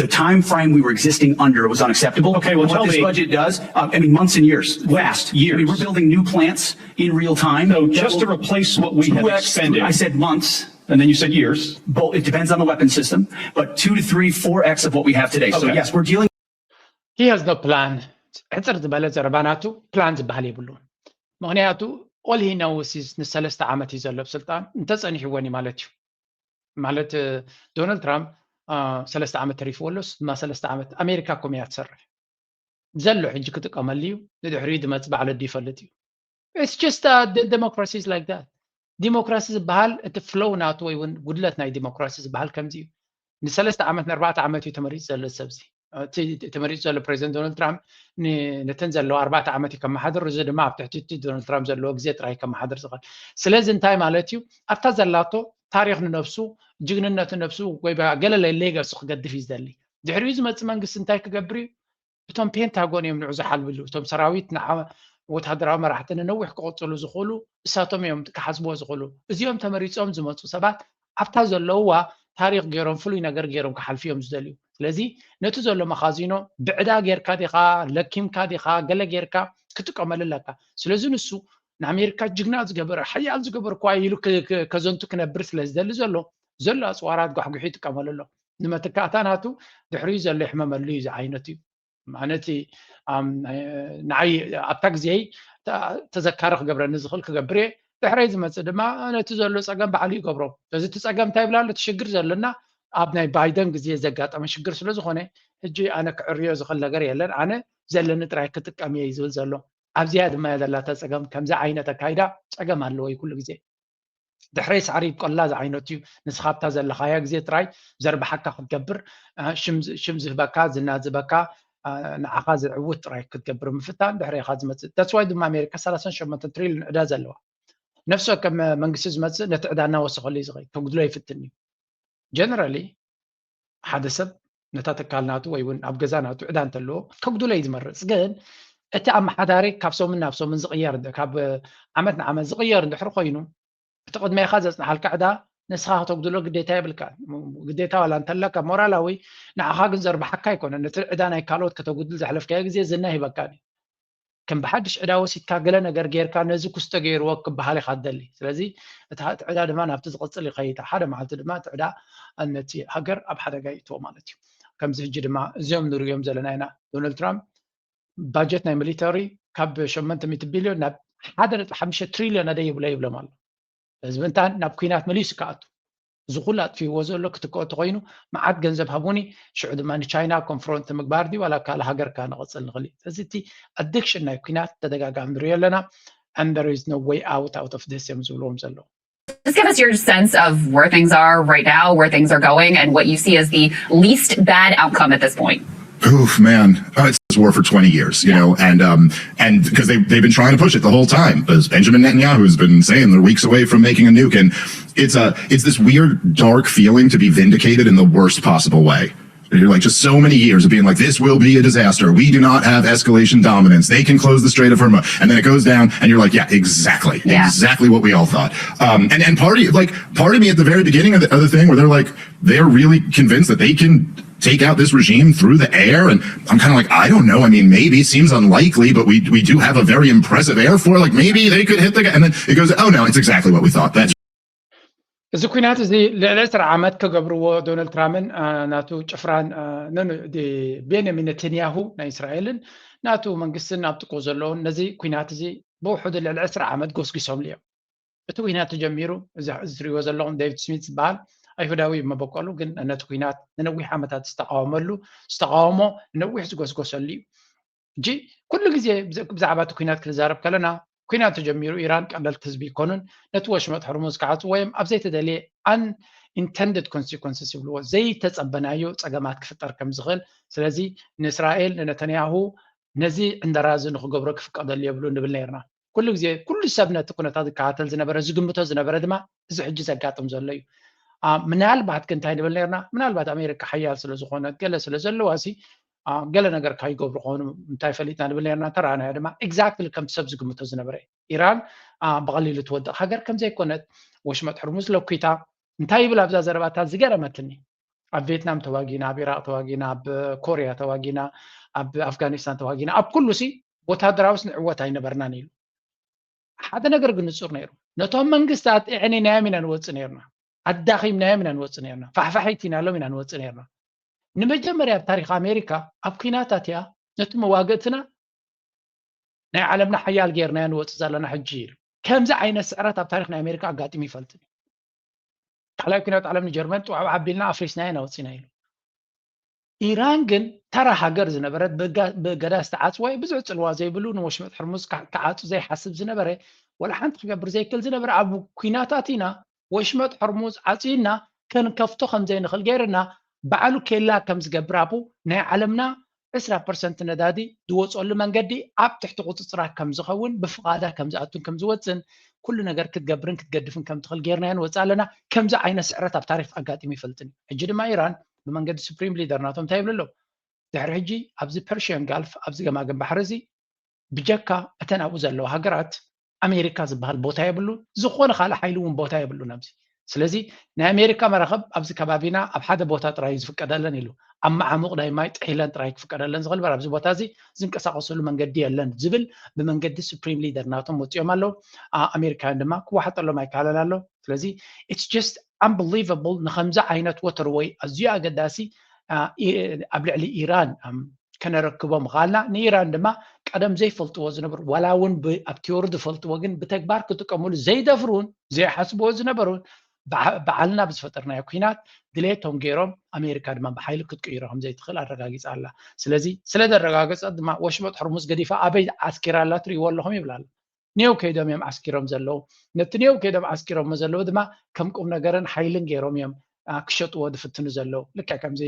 the time frame we were existing under was unacceptable. Okay, well, what tell this me. budget does, uh, I mean, months and years, fast. Years. I mean, we're building new plants in real time. So just to replace what we have expended. I said months. And then you said years. Well, it depends on the weapon system, but two to three, four X of what we have today. So Okay. yes, we're dealing He has no plan. ሕፅር ዝበለ ዘረባ ናቱ ፕላን ዝበሃል የብሉን። ምክንያቱ all he knows is ንሰለስተ ዓመት እዩ ዘሎ ኣብ ስልጣን እንተፀኒሕዎን እዩ ማለት እዩ። ማለት ዶናልድ ትራምፕ ሰለስተ ዓመት ተሪፍዎ ኣሎ። እሱ ድማ ሰለስተ ዓመት ኣሜሪካ ኮም እያ ትሰርሕ። ዘሎ ሕጂ ክጥቀመሉ እዩ። ንድሕሪኡ ዝመፅ ባዕሉ ኣዱ ይፈልጥ እዩ። It's just uh, the democracy is like that. ዲሞክራሲ ዝበሃል እቲ ፍሎው ናቱ ወይ እውን ጉድለት ናይ ዲሞክራሲ ዝበሃል ከምዚ እዩ። ንሰለስተ ዓመት ንኣርባዕተ ዓመት እዩ ተመሪፁ ዘሎ ሰብዚ። እቲ ተመሪፁ ዘሎ ፕሬዚደንት ዶናልድ ትራምፕ ነተን ዘለዎ ኣርባዕተ ዓመት እዩ ከመሓድር። እዚ ድማ ኣብ ትሕቲ እቲ ዶናልድ ትራምፕ ዘለዎ ግዜ ጥራይ ከመሓድር ዝኽእል። ስለዚ እንታይ ማለት እዩ? ኣብታ ዘላቶ ታሪክ ንነብሱ ጅግንነት ንነብሱ ወይ ገለ ሌጋሲ ክገድፍ እዩ ዝደሊ። ድሕሪኡ ዝመፅእ መንግስቲ እንታይ ክገብር እዩ? እቶም ፔንታጎን እዮም ንዑ ዝሓልብሉ። እቶም ሰራዊት ንዓ ወታደራዊ መራሕቲ ንነዊሕ ክቕፅሉ ዝኽእሉ እሳቶም እዮም ክሓስብዎ ዝኽእሉ። እዚኦም ተመሪፆም ዝመፁ ሰባት ኣብታ ዘለውዋ ታሪክ ገይሮም ፍሉይ ነገር ገይሮም ክሓልፉ እዮም ዝደልዩ። ስለዚ ነቲ ዘሎ መኻዚኖ ብዕዳ ጌርካ ዲኻ ለኪምካ ዲኻ ገለ ጌርካ ክጥቀመሉ ኣለካ። ስለዚ ንሱ ንኣሜሪካ ጅግና ዝገበረ ሓያል ዝገበርኩዋ ኢሉ ከዘንቱ ክነብር ስለ ዝደሊ ዘሎ ዘሎ ኣፅዋራት ጓሕጉሒ ይጥቀመሉ ኣሎ። ንመተካእታ ናቱ ድሕሪኡ ዘሎ ይሕመመሉ እዩ ዝዓይነቱ እዩ። ማለት ንዓይ ኣብታ ግዜይ ተዘካሪ ክገብረኒ ዝኽእል ክገብር እየ። ድሕረይ ዝመፅእ ድማ ነቲ ዘሎ ፀገም ባዕሉ ይገብሮ። ስለዚ እቲ ፀገም እንታይ ይብላ ኣሎ? እቲ ሽግር ዘለና ኣብ ናይ ባይደን ግዜ ዘጋጠመ ሽግር ስለ ዝኾነ ሕጂ ኣነ ክዕርዮ ዝኽእል ነገር የለን። ኣነ ዘለኒ ጥራይ ክጥቀም እየ እዩ ዝብል ዘሎ። ኣብዚኣ ድማ እያ ዘላታ ፀገም። ከምዚ ዓይነት ኣካይዳ ፀገም ኣለዎ እዩ ኩሉ ግዜ። ድሕረይ ሳዕሪ ይብቆላ ዝዓይነቱ እዩ። ንስኻ ኣብታ ዘለኻያ ግዜ ጥራይ ዘርብሓካ ክትገብር ሽም ዝህበካ ዝና ዝህበካ ንዓኻ ዝዕውት ጥራይ ክትገብር ምፍታን ድሕሬኻ ዝመፅእ። That's why ድማ ኣሜሪካ ሰላሳን ሸሞንተን ትሪልዮን ዕዳ ዘለዋ። ነፍሲ ወከፍ መንግስቲ ዝመፅእ ነቲ ዕዳ እናወሰኸሉ እዩ ዝኸይድ። ከጉድሎ ይፍትን እዩ። Generally ሓደ ሰብ ነታ ትካል ናቱ ወይ እውን ኣብ ገዛ ናቱ ዕዳ እንተለዎ ከጉድሎ እዩ ዝመርፅ። ግን እቲ ኣመሓዳሪ ካብ ሰሙን ናብ ሰሙን ዝቕየር ካብ ዓመት ንዓመት ዝቕየር እንድሕር ኮይኑ እቲ ቅድሜኻ ዘፅንሓልካ ዕዳ ንስኻ ከተጉድሎ ግዴታ የብልካ። ግዴታ ዋላ እንተለካ ሞራላዊ ንዓኻ ግን ዘርብሓካ ኣይኮነን። ነቲ ዕዳ ናይ ካልኦት ከተጉድል ዘሕለፍካዮ ግዜ ዝና ሂበካ እዩ። ከም ብሓድሽ ዕዳ ወሲድካ ገለ ነገር ጌርካ ነዚ ኩስቶ ገይርዎ ክበሃል ኢኻ ትደሊ። ስለዚ እቲ ዕዳ ድማ ናብቲ ዝቕጽል ይኸይድ። ሓደ መዓልቲ ድማ እቲ ዕዳ ነቲ ሃገር ኣብ ሓደጋ ይእትዎ ማለት እዩ። ከምዚ ሕጂ ድማ እዚኦም ንርእዮም ዘለና ኢና። ዶናልድ ትራምፕ ባጀት ናይ ሚሊተሪ ካብ ሸሞንተ ሚእቲ ቢልዮን ናብ ሓደ ነጥቢ ሓሙሽተ ትሪልዮን ኣደ ይብሎ ይብሎም ኣሎ። ህዝቢ እንታ ናብ ኩናት መሊሱ ክኣቱ፣ እዚ ኩሉ ኣጥፊዎ ዘሎ ክትክኦ ተኮይኑ መዓት ገንዘብ ሃቡኒ፣ ሽዑ ድማ ንቻይና ኮንፍሮንት ምግባር ድዩ ዋላ ካልእ ሃገር ከ ንቐጽል ንኽእል እዩ። ስለዚ እቲ ኣዲክሽን ናይ ኩናት ተደጋጋሚ ንሪኦ ኣለና። And there is no way out out of this እዮም ዝብልዎም ዘለዉ። Just give us your sense of where things are right now, where things are going, and what you see as the least bad outcome at this point. Oof, man. Uh, it's this war for twenty years, you know, and um, and because they they've been trying to push it the whole time. As Benjamin Netanyahu's been saying, they're weeks away from making a nuke, and it's a it's this weird, dark feeling to be vindicated in the worst possible way. You're like, just so many years of being like, this will be a disaster. We do not have escalation dominance. They can close the Strait of Hormuz. And then it goes down, and you're like, yeah, exactly. Yeah. Exactly what we all thought. Um, and, and part of like part of me at the very beginning of the other thing where they're like, they're really convinced that they can take out this regime through the air. And I'm kind of like, I don't know. I mean, maybe, seems unlikely, but we we do have a very impressive air force. Like, maybe they could hit the guy. And then it goes, oh no, it's exactly what we thought. That's እዚ ኩናት እዚ ልዕሊ ዕስራ ዓመት ክገብርዎ ዶናልድ ትራምፕን ናቱ ጭፍራን፣ ቤንያሚን ነተንያሁ ናይ እስራኤልን ናቱ መንግስትን ኣብ ጥቁ ዘለውን ነዚ ኩናት እዚ ብውሕዱ ልዕሊ ዕስራ ዓመት ጎስጊሶምሉ እዮም። እቲ ኩናት ተጀሚሩ እዚ እዚ ትሪእዎ ዘለኹም ዴቪድ ስሚት ዝበሃል ኣይሁዳዊ እዩ መበቆሉ፣ ግን ነቲ ኩናት ንነዊሕ ዓመታት ዝተቃወመሉ ዝተቃወሞ ንነዊሕ ዝጎስጎሰሉ እዩ። ሕጂ ኩሉ ግዜ ብዛዕባ እቲ ኩናት ክንዛረብ ከለና ኩናት ተጀሚሩ ኢራን ቀለልቲ ህዝቢ ይኮኑን ነቲ ወሽመጥ ሕርሙዝ ክዓጽዎ እዮም ኣብ ዘይተደልየ unintended consequences ይብልዎ ዘይተጸበናዮ ጸገማት ክፍጠር ከም ዝኽእል። ስለዚ ንእስራኤል ንነተንያሁ ነዚ ዕንደራ እዚ ንክገብሮ ክፍቀደሉ የብሉ ንብል ነርና። ኩሉ ግዜ ኩሉ ሰብ ነቲ ኩነታት ዝከታተል ዝነበረ ዝግምቶ ዝነበረ ድማ እዚ ሕጂ ዘጋጥም ዘሎ እዩ። ምናልባት ግን እንታይ ንብል ነርና፣ ምናልባት ኣሜሪካ ሓያል ስለ ዝኾነት ገለ ስለ ዘለዋ ሲ ገለ ነገር ካይገብሩ ከሆኑ እንታይ ፈሊጥና ንብል ነርና። እንተረኣናዮ ድማ exactly ከምቲ ሰብ ዝግምቶ ዝነበረ ኢራን ብቐሊሉ ትወድቕ ሃገር ከም ዘይኮነት ወሽመጥ ሕርሙዝ ለኩታ እንታይ ይብል ኣብዛ ዘረባታት ዝገረመትኒ፣ ኣብ ቬትናም ተዋጊና፣ ኣብ ኢራቅ ተዋጊና፣ ኣብ ኮርያ ተዋጊና፣ ኣብ ኣፍጋኒስታን ተዋጊና፣ ኣብ ኩሉ ሲ ወታደራዊ ስንዕወት ኣይነበርናን ኢሉ። ሓደ ነገር ግን ንጹር ነይሩ። ነቶም መንግስታት እዕኒናዮም ኢና ንወጽእ ነርና፣ ኣዳኺምናዮም ኢና ንወጽእ ነርና፣ ፋሕፋሒቲናሎም ኢና ንወጽእ ነርና። ንመጀመርያ ኣብ ታሪክ ኣሜሪካ ኣብ ኩናታት እያ ነቲ መዋግእትና ናይ ዓለምና ሓያል ጌርናዮ ንወጽእ ዘለና ሕጂ ኢሉ። ከምዚ ዓይነት ስዕረት ኣብ ታሪክ ናይ ኣሜሪካ ኣጋጢሙ ይፈልጥን እዩ። ካልኣይ ኩናት ዓለም ንጀርመን ጥዋዕ ዓቢልና ኣፍሪስናዮ ኢና ወጺና ኢሉ። ኢራን ግን ተራ ሃገር ዝነበረት ብገዳ ዝተዓጽወ ብዙሕ ጽልዋ ዘይብሉ ንወሽመጥ ሕርሙዝ ክዓጹ ዘይሓስብ ዝነበረ ወላ ሓንቲ ክገብር ዘይክእል ዝነበረ ኣብ ኩናታት ኢና ወሽመጥ ሕርሙዝ ዓጺና ከንከፍቶ ከም ዘይንኽእል ገይርና ባዕሉ ኬላ ከም ዝገብር ኣብኡ ናይ ዓለምና ዕስራ ፐርሰንት ነዳዲ ዝወፀሉ መንገዲ ኣብ ትሕቲ ቁፅፅራ ከም ዝኸውን ብፍቓዳ ከም ዝኣቱን ከም ዝወፅን ኩሉ ነገር ክትገብርን ክትገድፍን ከም ትኽእል ጌርናዮ ንወፅእ ኣለና። ከምዚ ዓይነት ስዕረት ኣብ ታሪክ ኣጋጢሙ ይፈልጥን እዩ። ሕጂ ድማ ኢራን ብመንገዲ ሱፕሪም ሊደር ናቶም እንታይ ይብሉ ኣለዉ? ድሕሪ ሕጂ ኣብዚ ፐርሽያን ጋልፍ ኣብዚ ገማግም ባሕሪ እዚ ብጀካ እተን ኣብኡ ዘለዋ ሃገራት ኣሜሪካ ዝበሃል ቦታ የብሉን፣ ዝኾነ ካልእ ሓይሊ እውን ቦታ የብሉን ኣብዚ። ስለዚ ናይ ኣሜሪካ መራኽብ ኣብዚ ከባቢና ኣብ ሓደ ቦታ ጥራይ እዩ ዝፍቀደለን ኢሉ። ኣብ መዓሙቕ ናይ ማይ ጥሒለን ጥራይ ክፍቀደለን ዝኽእል እምበር ኣብዚ ቦታ እዚ ዝንቀሳቐሰሉ መንገዲ የለን ዝብል ብመንገዲ ሱፕሪም ሊደር ናቶም ወፂኦም ኣለዉ። ኣሜሪካውያን ድማ ክወሓጠሎም ኣይከኣለን ኣሎ። ስለዚ it's just unbelievable ንከምዚ ዓይነት ወተርወይ ኣዝዩ ኣገዳሲ ኣብ ልዕሊ ኢራን ከነረክቦ ምኽኣልና ንኢራን ድማ ቀደም ዘይፈልጥዎ ዝነበሩ ዋላ እውን ኣብ ቲዮሪ ዝፈልጥዎ ግን ብተግባር ክጥቀምሉ ዘይደፍሩን ዘይሓስብዎ ዝነበሩን ባዕልና ብዝፈጠርናዮ ኩናት ድሌቶም ገይሮም ኣሜሪካ ድማ ብሓይሊ ክትቅይሮ ከም ዘይትኽእል ኣረጋጊፃ ኣላ። ስለዚ ስለ ዘረጋገፀት ድማ ወሽመጥ ሕርሙዝ ገዲፋ ኣበይ ዓስኪራ ኣላ ትርእይዎ ኣለኹም ይብላ ኣሎ። ኔው ከይዶም እዮም ዓስኪሮም ዘለዉ። ነቲ ኔው ከይዶም ዓስኪሮሞ ዘለዉ ድማ ከም ቁም ነገርን ሓይልን ገይሮም እዮም ክሸጥዎ ዝፍትኑ ዘለዉ። ልክዕ ከምዚ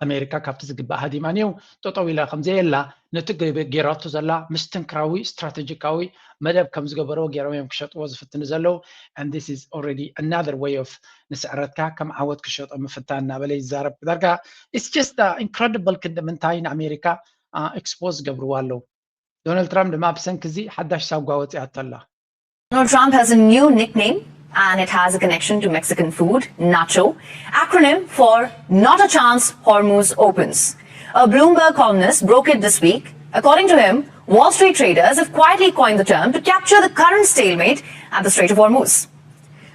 ኣሜሪካ ካብቲ ዝግባእ ሃዲማ ኔው ጠጠው ኢላ ከምዘየላ ነቲ ገይራቶ ዘላ ምስትንክራዊ ስትራቴጂካዊ መደብ ከም ዝገበረዎ ገይሮም እዮም ክሸጥዎ ዝፍትኑ ዘለዉ። And this is already another way of ንስዕረትካ ከም ዓወት ክሸጦ ምፍታን እናበለ ይዛረብ። ዳርጋ it's just incredible ክንዲ ምንታይ ንኣሜሪካ ኤክስፖዝ ዝገብርዋ ኣለዉ። ዶናልድ ትራምፕ ድማ ብሰንኪ እዚ ሓዳሽ ሳጓ ወፂኣቶ ኣላ። Donald Trump has a new nickname and it has a connection to Mexican food, nacho, acronym for Not a Chance Hormuz Opens. A Bloomberg columnist broke it this week. According to him, Wall Street traders have quietly coined the term to capture the current stalemate at the Strait of Hormuz.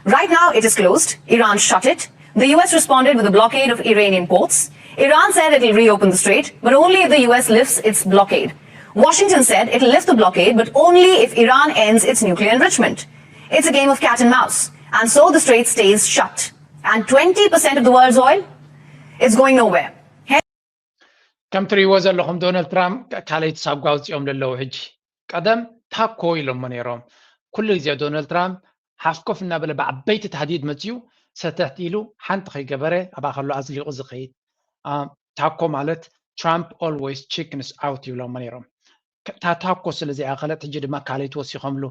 Right now, it is closed. Iran shut it. The U S responded with a blockade of Iranian ports. Iran said it'll reopen the strait, but only if the U S lifts its blockade. Washington said it'll lift the blockade, but only if Iran ends its nuclear enrichment. It's a game of cat and mouse. And so the strait stays shut. And twenty percent of the world's oil is going nowhere. ከም ትርእይዎ ዘለኹም ዶናልድ ትራምፕ ካልኣይቲ ሳጓ ኣውፂኦም ዘለዉ። ሕጂ ቀደም ታኮ ኢሎሞ ነይሮም። ኩሉ ግዜ ዶናልድ ትራምፕ ሓፍኮፍ እናበለ ብዓበይቲ ታህዲድ መፅዩ ሰተት ኢሉ ሓንቲ ከይገበረ ኣብኣ ከሎ ኣዝሊቑ ዝኸይድ። ታኮ ማለት ትራምፕ always chickens out ይብሎሞ ነይሮም። እታ ታኮ ስለ ዘይኣኸለት ሕጂ ድማ ካልኣይቲ ወሲኾምሉ።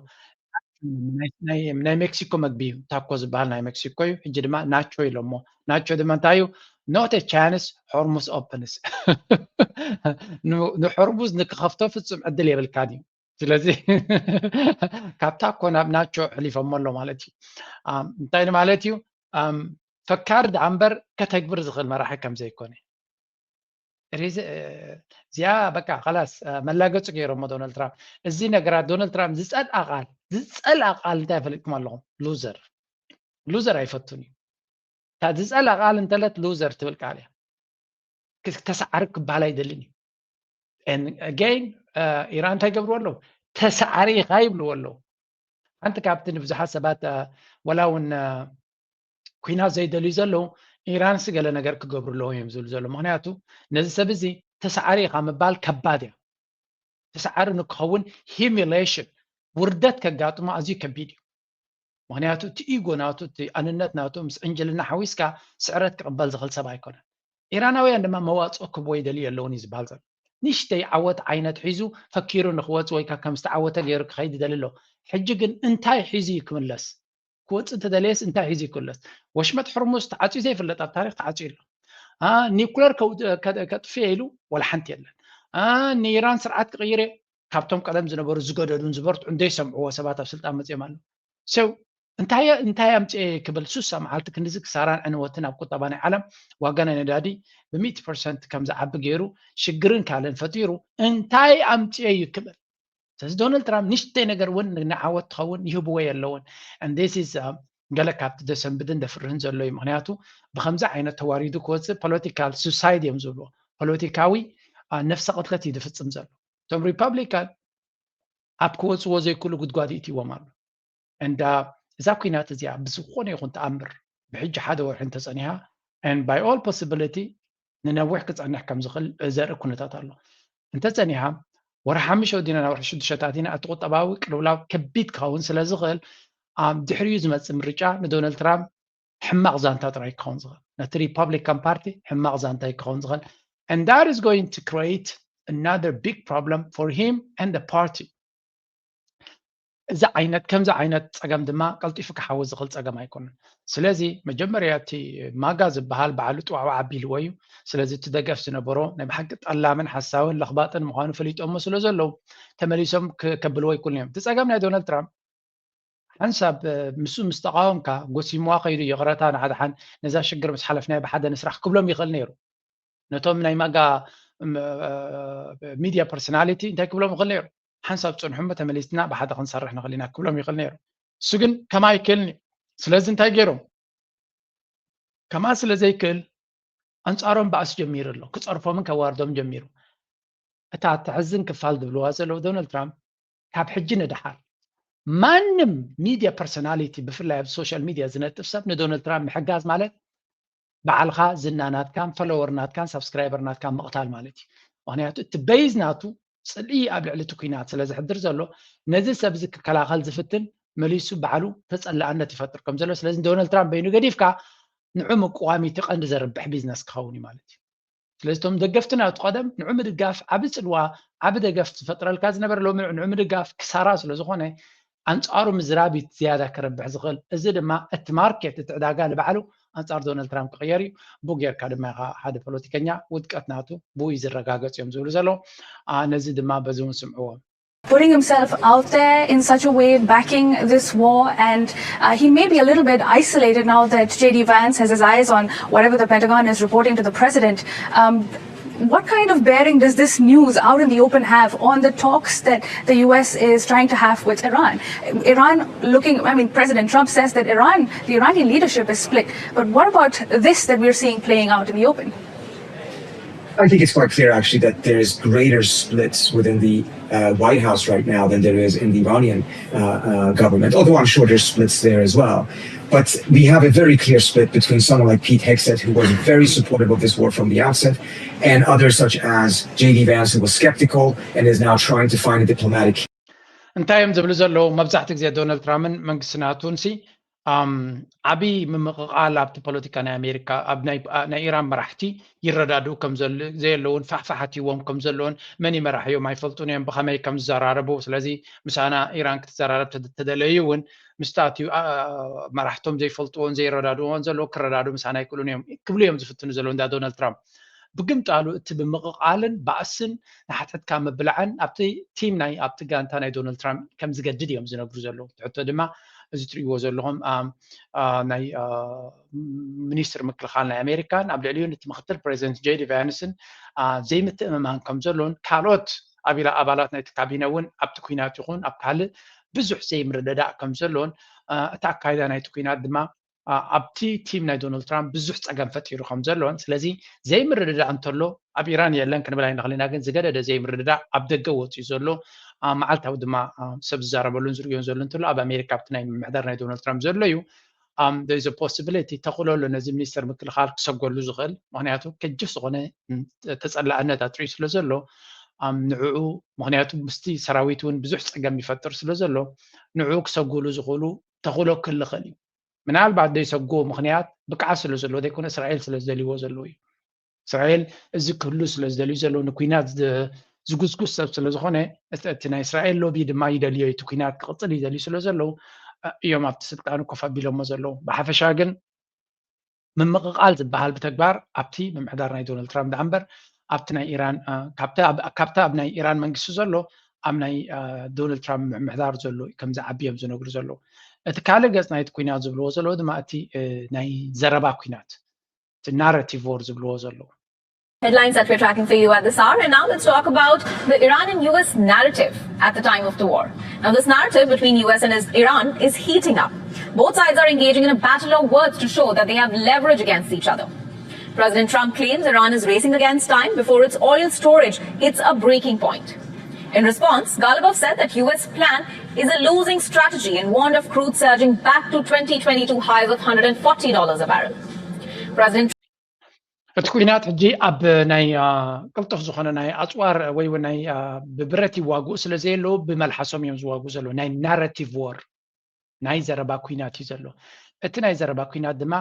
ናይ ሜክሲኮ መግቢ እዩ ታኮ ዝበሃል፣ ናይ ሜክሲኮ እዩ። ሕጂ ድማ ናቾ ኢሎሞ። ናቾ ድማ እንታይ እዩ? Not a chance Hormuz opens። ንሆርሙዝ ንክኸፍቶ ፍጹም ዕድል የብልካን እዩ። ስለዚ ካብ ታኮ ናብ ናቾ ሕሊፎሞ ኣሎ ማለት እዩ። እንታይ ማለት እዩ? ፈካር ደኣ እምበር ከተግብር ዝኽእል መራሒ ከም ዘይኮነ እዚኣ በቃ ኸላስ መላገፂ ገይሮሞ ዶናልድ ትራምፕ። እዚ ነገራት ዶናልድ ትራምፕ ዝፀልኣ ቃል ዝፀልኣ ቃል እንታይ ፈሊጥኩም ኣለኹም? ሉዘር። ሉዘር ኣይፈቱን እዩ። እታ ዝፀልኣ ቃል እንተለት ሉዘር ትብል ቃል እያ። ተሰዓሪ ክበሃል ኣይደልን እዩ። Again ኢራን እንታይ ገብርዎ ኣለዉ? ተሰዓሪ ኢኻ ይብልዎ ኣለዉ። ሓንቲ ካብቲ ንብዙሓት ሰባት ወላ እውን ኩናት ዘይደልዩ ዘለዉ ኢራንስ ገለ ነገር ክገብሩ ኣለዎም እዮም ዝብሉ ዘለዉ። ምክንያቱ ነዚ ሰብ እዚ ተሰዓሪ ኢኻ ምባል ከባድ እያ። ተሰዓሪ ንክኸውን humiliation ውርደት ከጋጥሞ ኣዝዩ ከቢድ እዩ። ምክንያቱ እቲ ኢጎ ናቱ እቲ ኣንነት ናቱ ምስ ዕንጅልና ሓዊስካ ስዕረት ክቕበል ዝኽእል ሰብ ኣይኮነን። ኢራናውያን ድማ መዋፅኦ ክህብዎ ይደልዩ ኣለውን እዩ ዝበሃል ዘሎ። ንእሽተይ ዓወት ዓይነት ሒዙ ፈኪሩ ንክወፅ ወይ ከዓ ከም ዝተዓወተ ገይሩ ክኸይድ ይደሊ ኣሎ። ሕጂ ግን እንታይ ሒዙ እዩ ክምለስ? ክወፅእ እንተደለየስ እንታይ ሒዙ እዩ ክምለስ? ወሽመጥ ሕርሙዝ ተዓፅዩ ዘይፍለጥ ኣብ ታሪክ ተዓፅዩ ኣሎ። ኒኩለር ከጥፍየ ኢሉ ዋላ ሓንቲ የለን። ንኢራን ስርዓት ክቕይር እየ ካብቶም ቀደም ዝነበሩ ዝገደዱን ዝበርትዑን ዘይሰምዕዎ ሰባት ኣብ ስልጣን መፅኦም ኣለዉ። So እንታይ እንታይ ኣምፅኤ ክብል ሱሳ መዓልቲ ክንድዚ ክሳራን ዕንወትን ኣብ ቁጠባ ናይ ዓለም ዋጋ ናይ ነዳዲ ብሚእቲ ፐርሰንት ከም ዝዓቢ ገይሩ ሽግርን ካልእን ፈጢሩ እንታይ ኣምፅኤ እዩ ክብል። ስለዚ ዶናልድ ትራምፕ ንሽተይ ነገር እውን ንዓወት ትኸውን ይህብዎ የለውን። And this is ገለ ካብቲ ዘሰንብድን ዘፍርህን ዘሎ እዩ። ምክንያቱ ብከምዚ ዓይነት ተዋሪዱ ክወፅእ ፖለቲካል ሱሳይድ እዮም ዝብልዎ። ፖለቲካዊ ነፍሰ ቅትለት እዩ ዝፍፅም ዘሎ። እቶም ሪፐብሊካን ኣብ ክወፅዎ ዘይክእሉ ጉድጓድ ይእትዎም ኣሎ። እንዳ እዛ ኩናት እዚኣ ብዝኾነ ይኹን ተኣምር ብሕጂ ሓደ ወርሒ እንተፀኒሓ and by all possibility ንነዊሕ ክፀንሕ ከም ዝኽእል ዘርኢ ኩነታት ኣሎ። እንተፀኒሓ ወርሒ ሓሙሽተ ወዲና ናብ ወርሒ ሽዱሽተ ኣቲና እቲ ቁጠባዊ ቅልውላው ከቢድ ክኸውን ስለ ዝኽእል ኣብ ድሕሪኡ ዝመፅእ ምርጫ ንዶናልድ ትራምፕ ሕማቕ ዛንታ ጥራይ ክኸውን ዝኽእል ነቲ ሪፐብሊካን ፓርቲ ሕማቕ ዛንታ ክኸውን ዝኽእል and that is going to create another big problem for him and the party። እዚ ዓይነት ከምዚ ዓይነት ፀገም ድማ ቀልጢፉ ክሓዊ ዝኽእል ፀገም ኣይኮነን። ስለዚ መጀመርያ እቲ ማጋ ዝበሃል ባዕሉ ጥዋዕዋዕ ኣቢልዎ እዩ። ስለዚ እቲ ደገፍ ዝነበሮ ናይ ብሓቂ ጠላምን ሓሳውን ለኽባጥን ምዃኑ ፈሊጦሞ ስለ ዘለዉ ተመሊሶም ከብልዎ ይክእሉ እዮም። እቲ ፀገም ናይ ዶናልድ ትራምፕ ሓንሳብ ምስ ምስ ተቃወምካ ጎሲምዋ ከይዱ ይቕረታ ንሓድሓን ነዛ ሽግር ምስ ሓለፍናዮ ብሓደ ንስራሕ ክብሎም ይኽእል ነይሩ። ነቶም ናይ ማጋ ሚድያ ፐርሶናሊቲ እንታይ ክብሎም ይኽእል ነይሩ? ሓንሳብ ፅንሑ እሞ ተመሊስና ብሓደ ክንሰርሕ ንኽእል ኢና ክብሎም ይኽእል ነይሩ። እሱ ግን ከማ ኣይክእልን እዩ። ስለዚ እንታይ ገይሮም? ከማ ስለ ዘይክእል ኣንፃሮም ባእሲ ጀሚሩ ኣሎ። ክፀርፎምን ከዋርዶም ጀሚሩ። እታ እተሕዝን ክፋል ዝብልዋ ዘለዉ ዶናልድ ትራምፕ ካብ ሕጂ ንደሓር ማንም ሚድያ ፐርሶናሊቲ ብፍላይ ኣብ ሶሻል ሚድያ ዝነጥፍ ሰብ ንዶናልድ ትራምፕ ምሕጋዝ ማለት ባዕልኻ ዝና ናትካን ፎሎወር ናትካን ሳብስክራይበር ናትካን ምቕታል ማለት እዩ። ምክንያቱ እቲ በይዝ ናቱ ፅልኢ ኣብ ልዕሊ እቲ ኩናት ስለ ዝሕድር ዘሎ ነዚ ሰብ እዚ ክከላኸል ዝፍትን መሊሱ ባዕሉ ተፀላእነት ይፈጥር ከም ዘሎ። ስለዚ ዶናልድ ትራምፕ በይኑ ገዲፍካ ንዑ ምቅዋም እቲ ቀንዲ ዘርብሕ ቢዝነስ ክኸውን እዩ ማለት እዩ። ስለዚ እቶም ደገፍቲ ናቱ ቀደም ንዑ ምድጋፍ ዓቢ ፅልዋ ዓቢ ደገፍ ዝፈጥረልካ ዝነበረ ሎሚ ንዑ ምድጋፍ ክሳራ ስለ ዝኾነ ኣንፃሩ ምዝራብ እዩ ዝያዳ ክረብሕ ዝኽእል። እዚ ድማ እቲ ማርኬት እቲ ዕዳጋ ንባዕሉ ኣንፃር ዶናልድ ትራምፕ ክቕየር እዩ። ብኡ ጌርካ ድማ ኢኻ ሓደ ፖለቲከኛ ውድቀት ናቱ ብኡ እዩ ዝረጋገፅ እዮም ዝብሉ ዘለዉ። ነዚ ድማ በዚ እውን ስምዕዎ። Putting himself out there in such a way, backing this war, and uh, he may be a little bit isolated now that J D Vance has his eyes on whatever the Pentagon is reporting to the president. Um, What kind of bearing does this news out in the open have on the talks that the U S is trying to have with Iran? Iran looking, I mean, President Trump says that Iran, the Iranian leadership is split. But what about this that we're seeing playing out in the open? I think it's quite clear, actually, that there's greater splits within the uh, White House right now than there is in the Iranian uh, uh, government, although I'm sure there's splits there as well. But we have a very clear split between someone like Pete Hegseth, who was very supportive of this war from the outset, and others such as J D Vance, who was skeptical and is now trying to find a diplomatic እንታይ እዮም ዝብሉ ዘለዉ? መብዛሕትኡ ግዜ ዶናልድ ትራምፕን መንግስቲ ናቱን ሲ ዓብዪ ምምቕቓል ኣብቲ ፖለቲካ ናይ ኣሜሪካ ኣብ ናይ ኢራን መራሕቲ ይረዳድኡ ከም ዘየለውን ፋሕፋሕ ኣትይዎም ከም ዘለውን መን ይመራሕዮም ኣይፈልጡን እዮም ብኸመይ ከም ዝዘራረቡ። ስለዚ ምሳና ኢራን ክትዘራረብ ተደለዩ እውን ምስቲ ኣትዩ መራሕቶም ዘይፈልጥዎን ዘይረዳድዎን ዘለዉ ክረዳድኡ ምሳና ኣይክእሉን እዮም ክብሉ እዮም ዝፍትኑ ዘለዉ እንዳ ዶናልድ ትራምፕ። ብግምጣሉ እቲ ብምቕቓልን ባእስን ንሓተትካ ምብላዕን ኣብቲ ቲም ናይ ኣብቲ ጋንታ ናይ ዶናልድ ትራምፕ ከም ዝገድድ እዮም ዝነግሩ ዘለዉ። ትሕቶ ድማ እዚ ትርእይዎ ዘለኹም ናይ ሚኒስትር ምክልኻል ናይ ኣሜሪካን ኣብ ልዕሊኡ እቲ ምክትል ፕሬዚደንት ጄዲ ቫንስን ዘይምትእምማን ከም ዘሎን ካልኦት ኣቢላ ኣባላት ናይቲ ካቢነ እውን ኣብቲ ኩናት ይኹን ኣብ ካልእ ብዙሕ ዘይምርድዳእ ከም ዘሎን እቲ ኣካይዳ ናይቲ ኩናት ድማ ኣብቲ ቲም ናይ ዶናልድ ትራምፕ ብዙሕ ፀገም ፈጢሩ ከም ዘሎን ስለዚ ዘይምርድዳእ እንተሎ ኣብ ኢራን የለን ክንብል ኣይንኽእል ኢና ግን ዝገደደ ዘይምርድዳእ ኣብ ደገ ወፂኡ ዘሎ መዓልታዊ ድማ ሰብ ዝዛረበሉን ዝርእዮን ዘሎ እንተሎ ኣብ ኣሜሪካ ኣብቲ ናይ ምምሕዳር ናይ ዶናልድ ትራምፕ ዘሎ እዩ there is a possibility ተኽእሎ ኣሎ ነዚ ሚኒስተር ምክልኻል ክሰጎሉ ዝኽእል ምክንያቱ ከጅፍ ዝኾነ ተፀላእነት ኣጥርዩ ስለ ዘሎ ንዕኡ ምክንያቱ ምስቲ ሰራዊት እውን ብዙሕ ፀገም ይፈጥር ስለ ዘሎ ንዕኡ ክሰጉሉ ዝኽእሉ ተኽእሎ ክልኽእል እዩ ምናልባት ዘይሰጉ ምክንያት ብቅዓት ስለ ዘለዎ ዘይኮነ እስራኤል ስለ ዝደልይዎ ዘለዎ እዩ እስራኤል እዚ ክህሉ ስለ ዝደልዩ ዘለዉ ንኩናት ዝጉስጉስ ሰብ ስለ ዝኾነ እቲ ናይ እስራኤል ሎቢ ድማ ይደልዮ እቲ ኩናት ክቕፅል ይደልዩ ስለ ዘለዉ እዮም ኣብቲ ስልጣኑ ኮፍ ኣቢሎሞ ዘለዉ ብሓፈሻ ግን ምምቕቓል ዝበሃል ብተግባር ኣብቲ ምምሕዳር ናይ ዶናልድ ትራምፕ ደኣ እምበር ኣብቲ ናይ ኢራን ካብታ ኣብ ናይ ኢራን መንግስቲ ዘሎ ኣብ ናይ ዶናልድ ትራምፕ ምምሕዳር ዘሎ ከም ዝዓቢ እዮም ዝነግሩ ዘለዉ እቲ ካልእ ገፅ ናይቲ ኩናት ዝብልዎ ዘለዉ ድማ እቲ ናይ ዘረባ ኩናት እቲ ናራቲቭ ዎር ዝብልዎ ዘለዉ Headlines that we're tracking for you at this hour. And now let's talk about the Iran and U S narrative at the time of the war. Now, this narrative between U S and Iran is heating up. Both sides are engaging in a battle of words to show that they have leverage against each other. President Trump claims Iran is racing against time before its oil storage hits a breaking point. In response, Galibov said that U S plan is a losing strategy and warned of crude surging back to twenty twenty-two highs of one hundred forty dollars a barrel. President እቲ ኩናት ሕጂ ኣብ ናይ ቅልጡፍ ዝኾነ ናይ ኣፅዋር ወይ እውን ናይ ብብረት ይዋግኡ ስለ ዘየለዉ ብመልሓሶም እዮም ዝዋግኡ ዘለዉ ናይ ናራቲቭ ዎር ናይ ዘረባ ኩናት እዩ ዘሎ እቲ ናይ ዘረባ ኩናት ድማ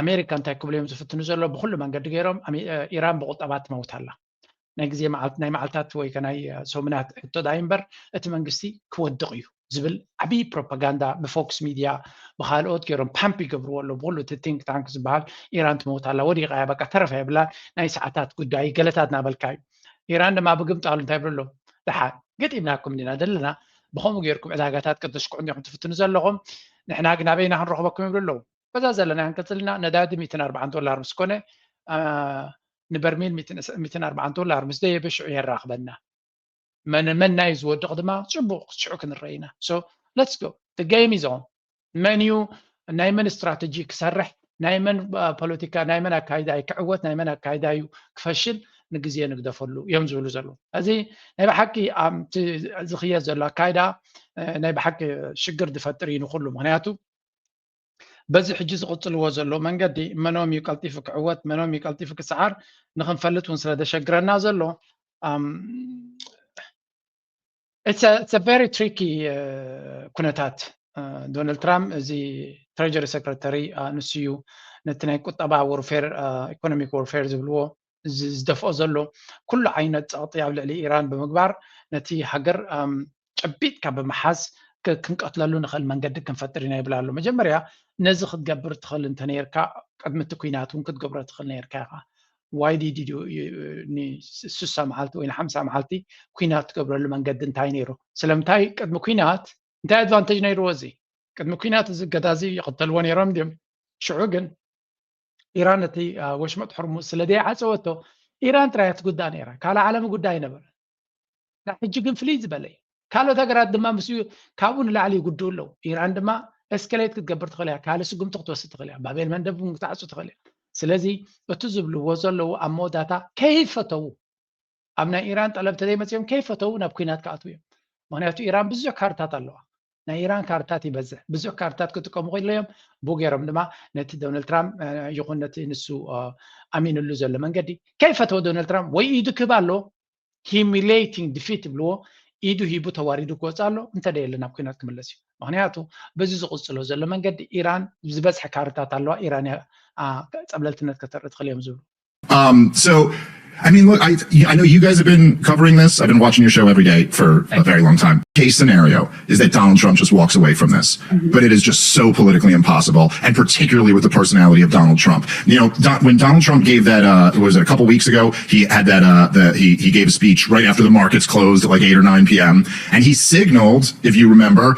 ኣሜሪካ እንታይ ክብሉ እዮም ዝፍትኑ ዘሎ ብኩሉ መንገዲ ገይሮም ኢራን ብቁጠባ ትመውት ኣላ ናይ ግዜ ናይ መዓልታት ወይ ናይ ሰሙናት ሕቶ ዳይ እምበር እቲ መንግስቲ ክወድቕ እዩ ዝብል ዓብዪ ፕሮፓጋንዳ ብፎክስ ሚድያ ብካልኦት ገይሮም ፓምፕ ይገብርዎ ኣለዉ ብኩሉ እቲ ቲንክ ታንክ ዝበሃል ኢራን ትመውት ኣላ ወዲቓ እያ በቃ ተረፋ የብላ ናይ ሰዓታት ጉዳይ ገለታት እናበልካ እዩ ኢራን ድማ ብግምጣሉ እንታይ ይብሉ ኣለዉ ደሓን ገጢምናኩም ዲና ዘለና ብከምኡ ገይርኩም ዕዳጋታት ከተሽክዑ እንዲኹም ትፍትኑ ዘለኹም ንሕና ግን ኣበይና ክንረኽበኩም ይብሉ ኣለዉ በዛ ዘለና ክንቀፅልና ነዳዲ ሚትን ኣርባዓን ዶላር ምስ ኮነ ንበርሚል ሚትን ኣርባዓን ዶላር ምስ ደየበ ሽዑ የራኽበና መን መን ናይ ዝወድቕ ድማ ፅቡቕ ሽዑ ክንረአ ኢና so let's go the game is on መን እዩ ናይ መን ስትራተጂ ክሰርሕ ናይ መን ፖለቲካ ናይ መን ኣካይዳ እዩ ክዕወት ናይ መን ኣካይዳ እዩ ክፈሽል ንግዜ ንግደፈሉ እዮም ዝብሉ ዘለዉ እዚ ናይ ብሓቂ ዝኽየድ ዘሎ ኣካይዳ ናይ ብሓቂ ሽግር ዝፈጥር እዩ ንኩሉ ምክንያቱ በዚ ሕጂ ዝቕፅልዎ ዘሎ መንገዲ መኖም እዩ ቀልጢፉ ክዕወት መኖም እዩ ቀልጢፉ ክሰዓር ንክንፈልጥ እውን ስለ ዘሸግረና ዘሎ it's a very tricky ኩነታት ዶናልድ ትራምፕ እዚ ትሬጀሪ ሰክረተሪ ንሱ እዩ ነቲ ናይ ቁጠባ ወርፌር ኢኮኖሚክ ወርፌር ዝብልዎ ዝደፍኦ ዘሎ ኩሉ ዓይነት ፀቕጢ ኣብ ልዕሊ ኢራን ብምግባር ነቲ ሃገር ጨቢጥካ ብምሓዝ ክንቀትለሉ ንኽእል መንገዲ ክንፈጥር ኢና ይብል ኣሎ መጀመርያ ነዚ ክትገብር ትኽእል እንተነርካ ቅድሚ እቲ ኩናት እውን ክትገብሮ ትኽእል ነርካ ኢኻ why did you ስሳ መዓልቲ ወይ ንሓምሳ መዓልቲ ኩናት ትገብረሉ መንገዲ እንታይ ነይሩ ስለምንታይ ቅድሚ ኩናት እንታይ ኣድቫንቴጅ ነይርዎ እዚ ቅድሚ ኩናት እዚ ገዳ እዚ ይቕተልዎ ነይሮም ድዮም ሽዑ ግን ኢራን ነቲ ወሽመጥ ሕርሙዝ ስለ ደይዓፀወቶ ኢራን ጥራይ ትጉዳእ ነይራ፣ ካልእ ዓለም ጉዳይ ነበረ። ናይ ሕጂ ግን ፍልይ ዝበለ እዩ። ካልኦት ሃገራት ድማ ምስ ካብኡ ንላዕሊ ይጉድኡ ኣለዉ። ኢራን ድማ ኤስከሌት ክትገብር ትኽእል እያ፣ ካልእ ስጉምቲ ክትወስድ ትኽእል እያ፣ ባቤል መንደብ እውን ክትዓጹ ትኽእል እያ። ስለዚ እቲ ዝብልዎ ዘለዉ ኣብ መወዳእታ ከይፈተዉ ኣብ ናይ ኢራን ጠለብ ተዘይመፅኦም ከይፈተዉ ናብ ኲናት ክኣትዉ እዮም። ምክንያቱ ኢራን ብዙሕ ካርታት ኣለዋ። ናይ ኢራን ካርታት ይበዝሕ። ብዙሕ ካርታት ክጥቀሙ ክኢሉ እዮም። ብኡ ገይሮም ድማ ነቲ ዶናልድ ትራምፕ ይኹን ነቲ ንሱ ኣሚንሉ ዘሎ መንገዲ ከይፈተወ ዶናልድ ትራምፕ ወይ ኢዱ ክህብ ኣሎ፣ ሂሚሌቲንግ ዲፊት ይብልዎ፣ ኢዱ ሂቡ ተዋሪዱ ክወፅእ ኣሎ። እንተ ደየለ ናብ ኲናት ክምለስ እዩ። ምክንያቱ በዚ ዝቕፅሎ ዘሎ መንገዲ ኢራን ዝበዝሐ ካርታት ኣለዋ። ኢራን እያ ጸብለልትነት ከተርኢ ትኽእል እዮም ዝብሉ። Um, so, I mean, look, I, I know you guys have been covering this. I've been watching your show every day for a very long time. Case scenario is that Donald Trump just walks away from this, but it is just so politically impossible, and particularly with the personality of Donald Trump. You know, Don, when Donald Trump gave that, uh, what was it, a couple weeks ago, he had that, uh, the, he, he gave a speech right after the markets closed at like eight or nine p.m., and he signaled, if you remember,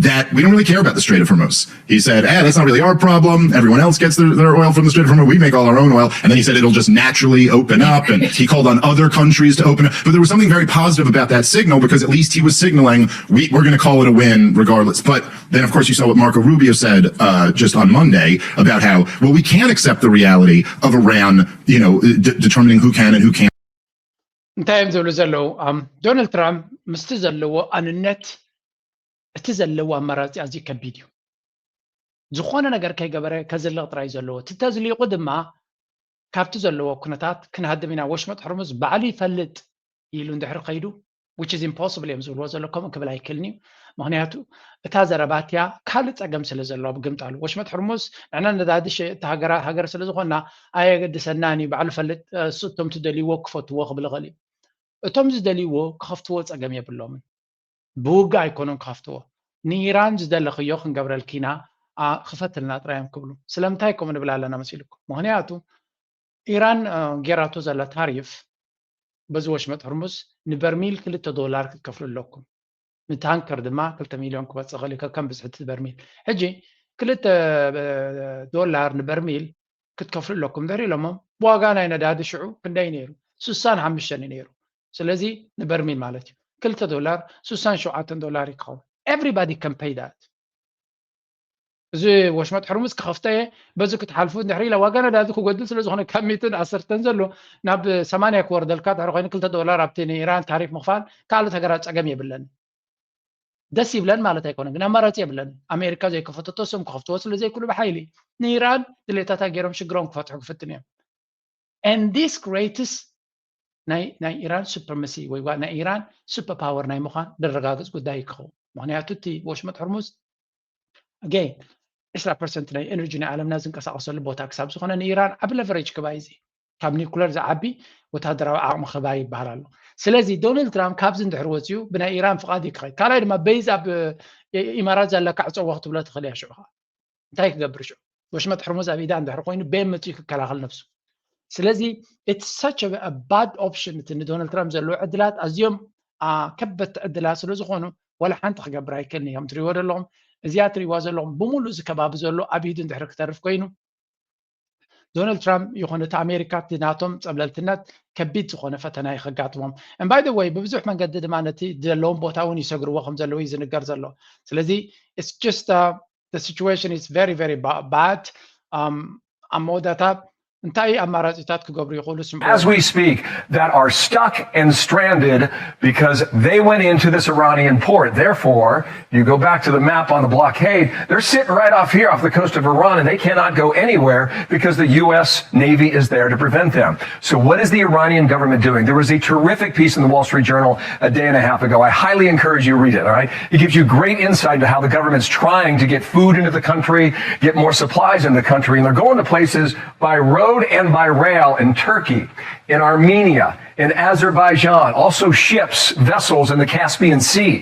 that we don't really care about the Strait of Hormuz. He said, eh, that's not really our problem. Everyone else gets their, their oil from the Strait of Hormuz. We make all our own oil. And then he said it'll just naturally open up. And he called on other countries to open up. But there was something very positive about that signal, because at least he was signaling we, we're going to call it a win regardless. But then, of course, you saw what Marco Rubio said uh, just on Monday about how, well, we can't accept the reality of Iran, you know, d- determining who can and who can't. እንታይ እዮም ዝብሉ ዘለዉ? ዶናልድ ትራምፕ ምስቲ ዘለዎ ኣንነት እቲ ዘለዎ ኣማራፂ ኣዝዩ ከቢድ እዩ። ዝኾነ ነገር ከይገበረ ከዝልቕ ጥራይ ዘለዎ፣ እቲ ተዝሊቑ ድማ ካብቲ ዘለዎ ኩነታት ክንሃድም ኢና፣ ወሽመጥ ሕርሙዝ ባዕሉ ይፈልጥ ኢሉ እንድሕሪ ከይዱ፣ which is impossible እዮም ዝብልዎ ዘሎ፣ ከምኡ ክብል ኣይክእልን እዩ። ምክንያቱ እታ ዘረባ እቲያ ካልእ ጸገም ስለ ዘለዋ ብግምጣሉ፣ ወሽመጥ ሕርሙዝ ንሕና ነዳዲ ሸየጥቲ ሃገር ስለ ዝኾንና ኣየገድሰናን እዩ፣ ባዕሉ ፈልጥ፣ እቶም ትደልይዎ ክፈትዎ ክብል ይኽእል እዩ። እቶም ዝደልይዎ ክኸፍትዎ ጸገም የብሎምን። ብውግእ ኣይኮኑን ክኸፍትዎ። ንኢራን ዝደለኽዮ ክንገብረልኪ ኢና፣ ክፈትልና ጥራይ እዮም ክብሉ። ስለምንታይ ከምኡ ንብል ኣለና መሲልኩም? ምኽንያቱ ኢራን ጌራቶ ዘላ ታሪፍ በዚ ወሽመጥ ሕርሙዝ ንበርሚል ክልተ ዶላር ክትከፍሉ ኣለኩም። ንታንከር ድማ ክልተ ሚልዮን ክወፅእ ይኽእል እዩ ከከም ብዝሒ እቲ በርሚል። ሕጂ ክልተ ዶላር ንበርሚል ክትከፍሉ ኣለኩም ድሕሪ ኢሎሞም፣ ዋጋ ናይ ነዳዲ ሽዑ ክንደይ ነይሩ? ስሳን ሓሙሽተን እዩ ነይሩ። ስለዚ ንበርሚል ማለት እዩ ክልተ ዶላር ስሳን ሸውዓተን ዶላር እዩ ክኸውን። Everybody can pay that። እዚ ወሽመጥ ሕርሙዝ ክኸፍተ እየ፣ በዚ ክትሓልፉ እንድሕሪ ኢለ ዋጋ ነዳዲ ክጎድል ስለ ዝኾነ ካብ ሚእትን ዓሰርተን ዘሎ ናብ ሰማንያ ክወርደልካ ድሕሪ ኮይኑ ክልተ ዶላር ኣብቲ ንኢራን ታሪፍ ምኽፋል ካልኦት ሃገራት ጸገም የብለን። ደስ ይብለን ማለት ኣይኮነ ግን ኣማራፂ የብለን። ኣሜሪካ ዘይከፈተቶ እሶም ክኸፍትዎ ስለ ዘይክእሉ ብሓይሊ ንኢራን ድሌታታ ገይሮም ሽግሮም ክፈትሑ ክፍትን እዮም። And this creates ናይ ናይ ኢራን ሱፕሪማሲ ወይ ናይ ኢራን ሱፐር ፓወር ናይ ምዃን ደረጋግፅ ጉዳይ ክኸውን። ምክንያቱ እቲ ወሽመጥ ሕርሙዝ again ዕስራ ፐርሰንት ናይ ኤነርጂ ናይ ዓለምና ዝንቀሳቀሰሉ ቦታ ክሳብ ዝኾነ ንኢራን ዓቢ ለቨሬጅ ክባ እዩ። ካብ ኒኩለር ዝዓቢ ወታደራዊ ዓቕሚ ክባ ይበሃል ኣሎ። ስለዚ ዶናልድ ትራምፕ ካብዚ እንድሕር ወፂኡ ብናይ ኢራን ፍቓድ እዩ ክኸይድ። ካልኣይ ድማ በይዝ ኣብ ኢማራት ዘለካ ዕፀዎ ክትብሎ ትኽእል እያ። ሽዑ ከዓ እንታይ ክገብር ሽዑ? ወሽመጥ ሕርሙዝ ኣብ ኢዳ እንድሕር ኮይኑ በየን መፂኡ ክከላኸል ነብሱ? ስለዚ it's such a bad option። እቲ ንዶናልድ ትራምፕ ዘለዎ ዕድላት ኣዝዮም ከበድቲ ዕድላት ስለ ዝኾኑ ወላ ሓንቲ ክገብር ኣይክእልን እዮም። ትሪእዎ ዘለኹም እዚኣ ትሪእዋ ዘለኹም ብምሉእ እዚ ከባቢ ዘሎ ኣብ ኢዱ እንድሕር ክተርፍ ኮይኑ ዶናልድ ትራምፕ ይኹን እቲ ኣሜሪካ እቲ ናቶም ፀብለልትነት ከቢድ ዝኾነ ፈተና እዩ ከጋጥሞም። And by the way ብብዙሕ መንገዲ ድማ ነቲ ዘለዎም ቦታ እውን ይሰግርዎ ከም ዘለዉ እዩ ዝንገር ዘሎ። ስለዚ it's just the situation is very very bad። ኣብ መወዳእታ እንታይ ኣማራፂታት ክገብሩ ይኽእሉ ስምዑ። As we speak, that are stuck and stranded because they went into this Iranian port. Therefore, you go back to the map on the blockade, they're sitting right off here off the coast of Iran and they cannot go anywhere because the U S Navy is there to prevent them. So what is the Iranian government doing? There was a terrific piece in the Wall Street Journal a day and a half ago. I highly encourage you to read it, all right? It gives you great insight into how the government's trying to get food into the country, get more supplies in the country, and they're going to places by road and by rail in Turkey, in Armenia, in Azerbaijan, also ships, vessels in the Caspian Sea.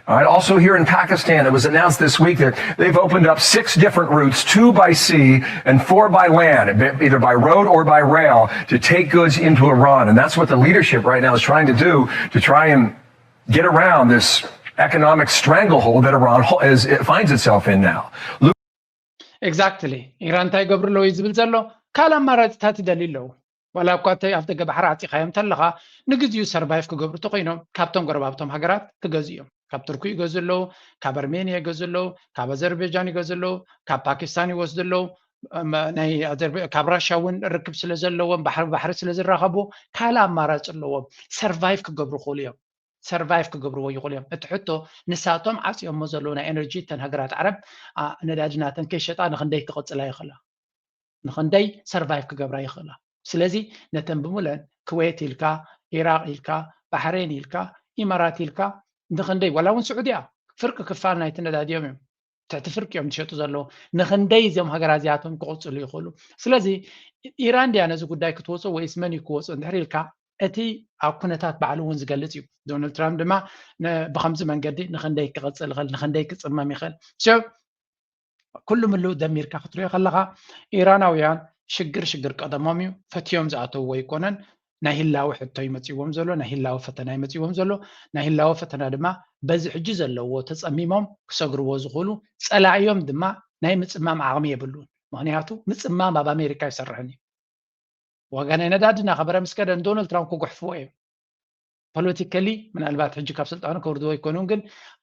All right. Also, here in Pakistan, it was announced this week that they've opened up six different routes, two by sea and four by land, either by road or by rail, to take goods into Iran. And that's what the leadership right now is trying to do to try and get around this economic stranglehold that Iran is, finds itself in now. Exactly. ኢራን እንታይ ይገብሩ ኣለዉ እዩ ዝብል ዘሎ ካልእ ኣማራፂታት ይደልዩ ኣለዉ። ዋላ እኳ እንተ ኣብ ደገ ባሕሪ ዓፂኻዮም እንተለኻ፣ ንግዜኡ ሰርቫይቭ ክገብሩ እንተኮይኖም ካብቶም ጎረባብቶም ሃገራት ክገዝኡ እዮም። ካብ ቱርኪ ይገዝኡ ኣለዉ፣ ካብ ኣርሜንያ ይገዝኡ ኣለዉ፣ ካብ ኣዘርቤጃን ይገዝኡ ኣለዉ፣ ካብ ፓኪስታን ይወስዱ ኣለዉ። እም፣ ናይ ኣዘርቤ-፣ ካብ ራሻ እውን ርክብ ስለ ዘለዎም፣ ባሕሪ ባሕሪ ስለ ዝራኸቡ፣ ካልእ ኣማራፂ ኣለዎም። ሰርቫይቭ ክገብሩ ይኽእሉ እዮም። ሰርቫይቭ ክገብርዎ ይኽእሉ እዮም። እቲ ሕቶ፣ ንሳቶም ዓፅዮሞ ዘለዉ ናይ ኤነርጂ፣ እተን ሃገራት ዓረብ፣ ኣ፣ ነዳዲ ናተን ከይሸጣ ንኽንደይ ክቕፅላ ይኽእላ? ንኽንደይ ሰርቫይቭ ክገብራ ይኽእላ? ስለዚ ነተን ብምለን፣ ክዌት ኢልካ፣ ኢራቅ ኢልካ፣ ባሕሬን ኢልካ፣ ኢማራት ኢልካ፣ ንኽንደይ፣ ዋላ እውን ስዑድያ፣ ፍርቂ ክፋል ናይቲ ነዳዲ እዮም እዮም። ትሕቲ ፍርቂ እዮም ዝሸጡ ዘለዉ። ንኽንደይ እዚኦም ሃገራት እዚኣቶም ክቕፅሉ ይኽእሉ? ስለዚ ኢራን ድያ ነዚ ጉዳይ ክትወፅኦ ወይስ መን እዩ ክወፅኦ እንድሕር ኢልካ፣ እቲ ኣብ ኩነታት ባዕሉ እውን ዝገልፅ እዩ። ዶናልድ ትራምፕ ድማ ነ-፣ ብኸምዚ መንገዲ ንኽንደይ ክቕፅል ይኽእል፣ ንኽንደይ ክፅመም ይኽእል። So፣ ኩሉ ምሉ ደሚርካ ክትሪኦ ከለኻ፣ ኢራናውያን ሽግር ሽግር ቀደሞም እዩ፣ ፈትዮም ዝኣተውዎ ኣይኮነን። ናይ ህላወ ሕቶ ይመፅዎም ዘሎ፣ ናይ ህላወ ፈተና ይመፅዎም ዘሎ። ናይ ህላወ ፈተና ድማ በዚ ሕጂ ዘለዎ ተፀሚሞም ክሰግርዎ ዝኽእሉ፣ ፀላእዮም ድማ ናይ ምፅማም ዓቕሚ የብሉን። ምኽንያቱ ምፅማም ኣብ ኣሜሪካ ኣይሰርሕን እዩ። ዋጋ ናይ ነዳዲ እናኸበረ ምስ ከደ ንዶናልድ ትራምፕ ክጉሕፍዎ እዮም። ፖለቲካሊ ምናልባት ሕጂ ካብ ስልጣኑ ከውርድዎ ኣይኮኑን፣ ግን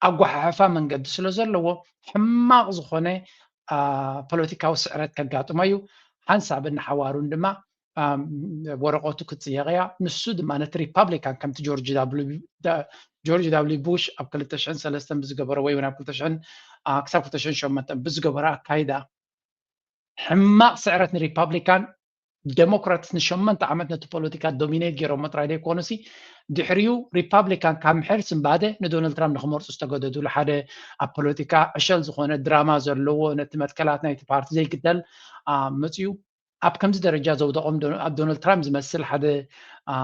ኣጓሓሕፋ መንገዲ ስለ ዘለዎ ሕማቕ ዝኾነ፣ አ፣ ፖለቲካዊ ስዕረት ከጋጥሞ እዩ። ሓንሳብ እናሓዋሩን ድማ፣ አ፣ ወረቐቱ ክትጽየቕ እያ። ንሱ ድማ ነቲ ሪፓብሊካን ከምቲ ጆርጅ ዳብሊው፣ ዳ-፣ ጆርጅ ዳብሊው ቡሽ ኣብ ክልተ ሽሕን ሰለስተን ብዝገበሮ ወይ እውን ኣብ ክልተ ሽሕን፣ አ፣ ክሳብ ክልተ ሽሕን ሸሞንተን ብዝገበሮ ኣካይዳ ሕማቕ ስዕረት ንሪፓብሊካን፣ ዴሞክራትስ ንሸሞንተ ዓመት ነቲ ፖለቲካ ዶሚኔት ገይሮሞ ጥራይ ዘይኮኑሲ፣ ድሕሪኡ ሪፓብሊካን ካብ ምሕር ስንባደ ንዶናልድ ትራምፕ ንኽመርፁ ዝተገደዱሉ ሓደ ኣብ ፖለቲካ ዕሸል ዝኾነ ድራማ ዘለዎ፣ ነቲ መትከላት ናይቲ ፓርቲ ዘይግደል፣ አ፣ መፅዩ ኣብ ከምዚ ደረጃ ዘውደቖም ዶ-፣ ኣብ ዶናልድ ትራምፕ ዝመስል ሓደ፣ አ፣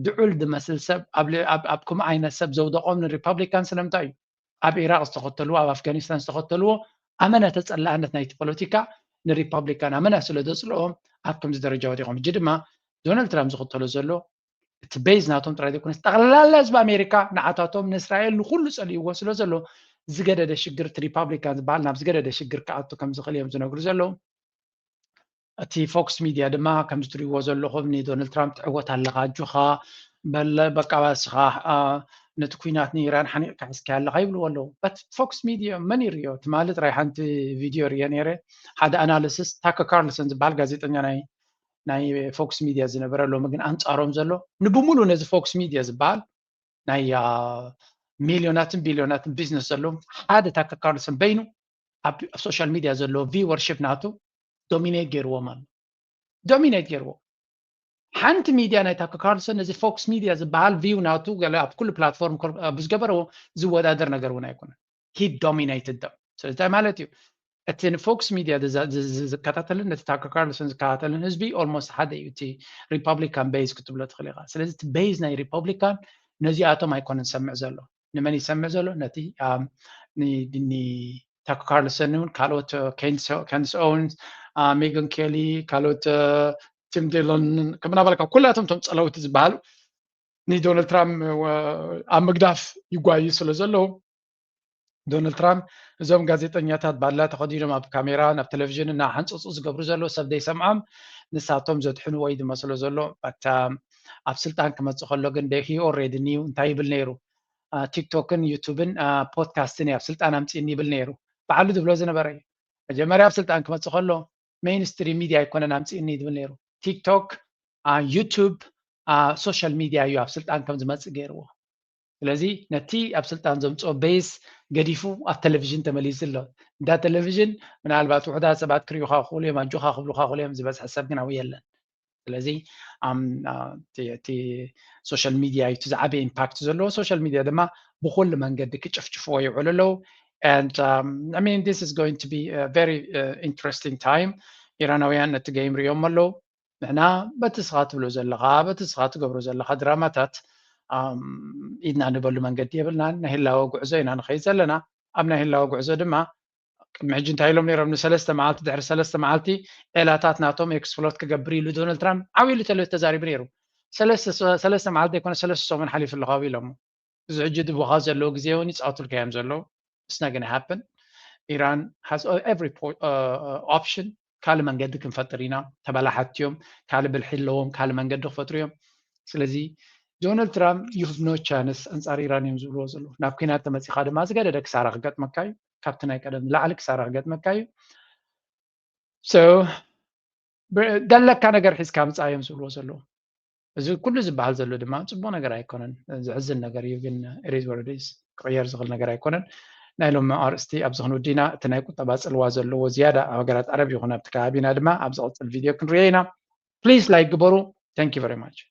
ድዑል ዝመስል ሰብ፣ ኣብ ል-፣ ኣብ፣ ኣብ ከምኡ ዓይነት ሰብ ዘውደቖም ንሪፓብሊካን ስለምንታይ እዩ? ኣብ ኢራቅ ዝተኸተልዎ፣ ኣብ ኣፍጋኒስታን ዝተኸተልዎ ኣመና ተጸላእነት ናይቲ ፖለቲካ ንሪፓብሊካን ኣመና ስለ ዘጽልኦም ኣብ ከምዚ ደረጃ ወዲቖም። ሕጂ ድማ ዶናልድ ትራምፕ ዝኽተሎ ዘሎ እቲ ቤዝ ናቶም ጥራይ ዘይኮነስ ጠቕላላ ህዝቢ ኣሜሪካ ንዓታቶም ንእስራኤል ንኹሉ ጸሊእዎ ስለ ዘሎ ዝገደደ ሽግር እቲ ሪፓብሊካን ዝበሃል ናብ ዝገደደ ሽግር ክኣቱ ከም ዝኽእል እዮም ዝነግሩ ዘለዉ። እቲ ፎክስ ሚድያ ድማ ከምዚ ትሪእዎ ዘለኹም ንዶናልድ ትራምፕ ትዕወት ኣለኻ፣ ኣጆኻ በለ፣ በቃ እስኻ፣ አ፣ ነቲ ኲናት ንኢራን ሓኒቕካ ሒዝካያ ኣለኻ ይብልዎ ኣለዉ። በት ፎክስ ሚድያ መን ይርእዮ? ትማሊ ጥራይ ሓንቲ ቪድዮ ርእየ ነይረ። ሓደ ኣናሊሲስ ታከር ካርልሰን ዝበሃል ጋዜጠኛ ናይ፣ ናይ ፎክስ ሚድያ ዝነበረ ሎሚ ግን ኣንጻሮም ዘሎ ንብሙሉ ነዚ ፎክስ ሚድያ ዝበሃል ናይ፣ አ፣ ሚልዮናትን ቢልዮናትን ቢዝነስ ዘለዎም ሓደ ታከር ካርልሰን በይኑ ኣብ፣ ኣብ ሶሻል ሚድያ ዘለዎ ቪወርሺፕ ናቱ ዶሚኔት ገይርዎም ኣሎ። ዶሚኔት ገይርዎ። ሓንቲ ሚድያ ናይ ታከር ካርልሰን ነዚ ፎክስ ሚድያ ዝበሃል ቪው ናቱ ገለ ኣብ ኩሉ ፕላትፎርም ኮር-፣ ኣብ ዝገበረዎ ዝወዳደር ነገር እውን ኣይኮነን። He dominated them። ስለዚ እንታይ ማለት እዩ? እቲ ንፎክስ ሚድያ ዝዛ-፣ ዝ-፣ ዝ-፣ ዝከታተልን ነቲ ታከር ካርልሰን ዝከታተልን ህዝቢ ኦልሞስት ሓደ እዩ። እቲ ሪፓብሊካን ቤዝ ክትብሎ ትኽእል ኢኻ። ስለዚ እቲ ቤዝ ናይ ሪፓብሊካን ነዚኣቶም ኣይኮነን ዝሰምዕ ዘሎ። ንመን ይሰምዕ ዘሎ? ነቲ፣ ኣም፣ ኒ-፣ ኒ-፣ ታከር ካርልሰን እውን ካልኦት፣ እ፣ ኬንስ፣ ኬንስ ኦውንስ፣ አ፣ ሜገን ኬሊ፣ ካልኦት፣ እ፣ ቲም ዲሎን ከም እናበልካ ኩላቶም እቶም ጸለውቲ ዝበሃሉ ንዶናልድ ትራምፕ፣ እ፣ ኣብ ምግዳፍ ይጓዩ ስለ ዘለዉ፣ ዶናልድ ትራምፕ እዞም ጋዜጠኛታት ባላ ተኸዲኖም ኣብ ካሜራ ናብ ቴሌቪዥን እናሓንጸጹ ዝገብሩ ዘለዉ ሰብ ዘይሰምዖም ንሳቶም ዘድሕኑ ወይ ዝመስሎ ዘሎ። በት፣ እ፣ ኣብ ስልጣን ክመጽእ ከሎ ግን ደ-፣ he already knew እንታይ ይብል ነይሩ? አ፣ ቲክቶክን ዩቱብን፣ አ፣ ፖድካስትን እዩ ኣብ ስልጣን ኣምጺእኒ ይብል ነይሩ። ባዕሉ ዝብሎ ዝነበረ እዩ። መጀመርያ ኣብ ስልጣን ክመጽእ ከሎ ሜይንስትሪም ሚድያ ኣይኮነን ኣምጺእኒ ዝብል ነይሩ። ቲክቶክ፣ አ፣ ዩቱብ፣ አ፣ ሶሻል ሚድያ እዩ ኣብ ስልጣን ከም ዝመጽእ ገይርዎ። ስለዚ ነቲ ኣብ ስልጣን ዘምጽኦ ቤዝ ገዲፉ ኣብ ቴሌቪዥን ተመሊሱ ኣሎ። እንዳ ቴሌቪዥን ምናልባት ውሑዳት ሰባት ክሪኡኻ ክኽእሉ እዮም፣ ኣጆኻ ክብሉኻ ክኽእሉ እዮም፣ ዝበዝሐ ሰብ ግን ኣብኡ የለን። ስለዚ፣ ኣም፣ አ፣ እቲ፣ እቲ ሶሻል ሚድያ እዩ እቲ ዝዓበየ ኢምፓክት ዘለዎ። ሶሻል ሚድያ ድማ ብኹሉ መንገዲ ክጭፍጭፍዎ ይውዕሉ ኣለዉ። And, um, I mean, this is going to be a very, uh, interesting time። ኢራናውያን ነቲ ጌም ሪኦም ኣለዉ። ንሕና በቲ እስኻ ትብሎ ዘለኻ፣ በቲ እስኻ ትገብሮ ዘለኻ ድራማታት፣ ኣም፣ ኢድና ንበሉ መንገዲ የብልናን። ናይ ህላወ ጉዕዞ ኢና ንኸይድ ዘለና። ኣብ ናይ ህላወ ጉዕዞ ድማ ቅድሚ ሕጂ እንታይ ኢሎም ነይሮም? ንሰለስተ መዓልቲ፣ ድሕሪ ሰለስተ መዓልቲ ዒላታት ናቶም ኤክስፕሎት ክገብር ኢሉ ዶናልድ ትራምፕ ዓው ኢሉ ተለ-፣ ተዛሪቡ ነይሩ። ሰለስተ፣ ሰለስተ መዓልቲ ዘይኮነ ሰለስተ ሰሙን ሓሊፉ ኣሎ ካብ ኢሎሞ። እዚ ሕጂ ድቦኻ ዘለዎ ግዜ እውን ይጻወቱልካ እዮም ዘለዉ። It's not gonna happen. ኢራን has every po-, uh, uh, option ካልእ መንገዲ ክንፈጥር ኢና። ተበላሓቲ እዮም፣ ካልእ ብልሒ ኣለዎም፣ ካልእ መንገዲ ክፈጥሩ እዮም። ስለዚ ዶናልድ ትራምፕ you have no chance ኣንጻር ኢራን እዮም ዝብልዎ ዘለዉ። ናብ ኲናት ተመጺኻ ድማ ዝገደደ ክሳራ ክገጥመካ እዩ፣ ካብቲ ናይ ቀደም ንላዕሊ ክሳራ ክገጥመካ እዩ። So ዘለካ ነገር ሒዝካ ምጻእ እዮም ዝብልዎ ዘለዉ። እዚ ኩሉ ዝበሃል ዘሎ ድማ ጽቡቕ ነገር ኣይኮነን፣ ዘሕዝን ነገር እዩ። ግን it is what it is፣ ክቕየር ዝኽእል ነገር ኣይኮነን። ናይ ሎሚ ኣርእስቲ ኣብዚ ክንውድእ ኢና። እቲ ናይ ቁጠባ ጽልዋ ዘለዎ ዝያዳ ኣብ ሃገራት ዓረብ ይኹን ኣብቲ ከባቢና ድማ ኣብ ዝቕጽል ቪድዮ ክንሪኦ ኢና። Please like ግበሩ። Thank you very much።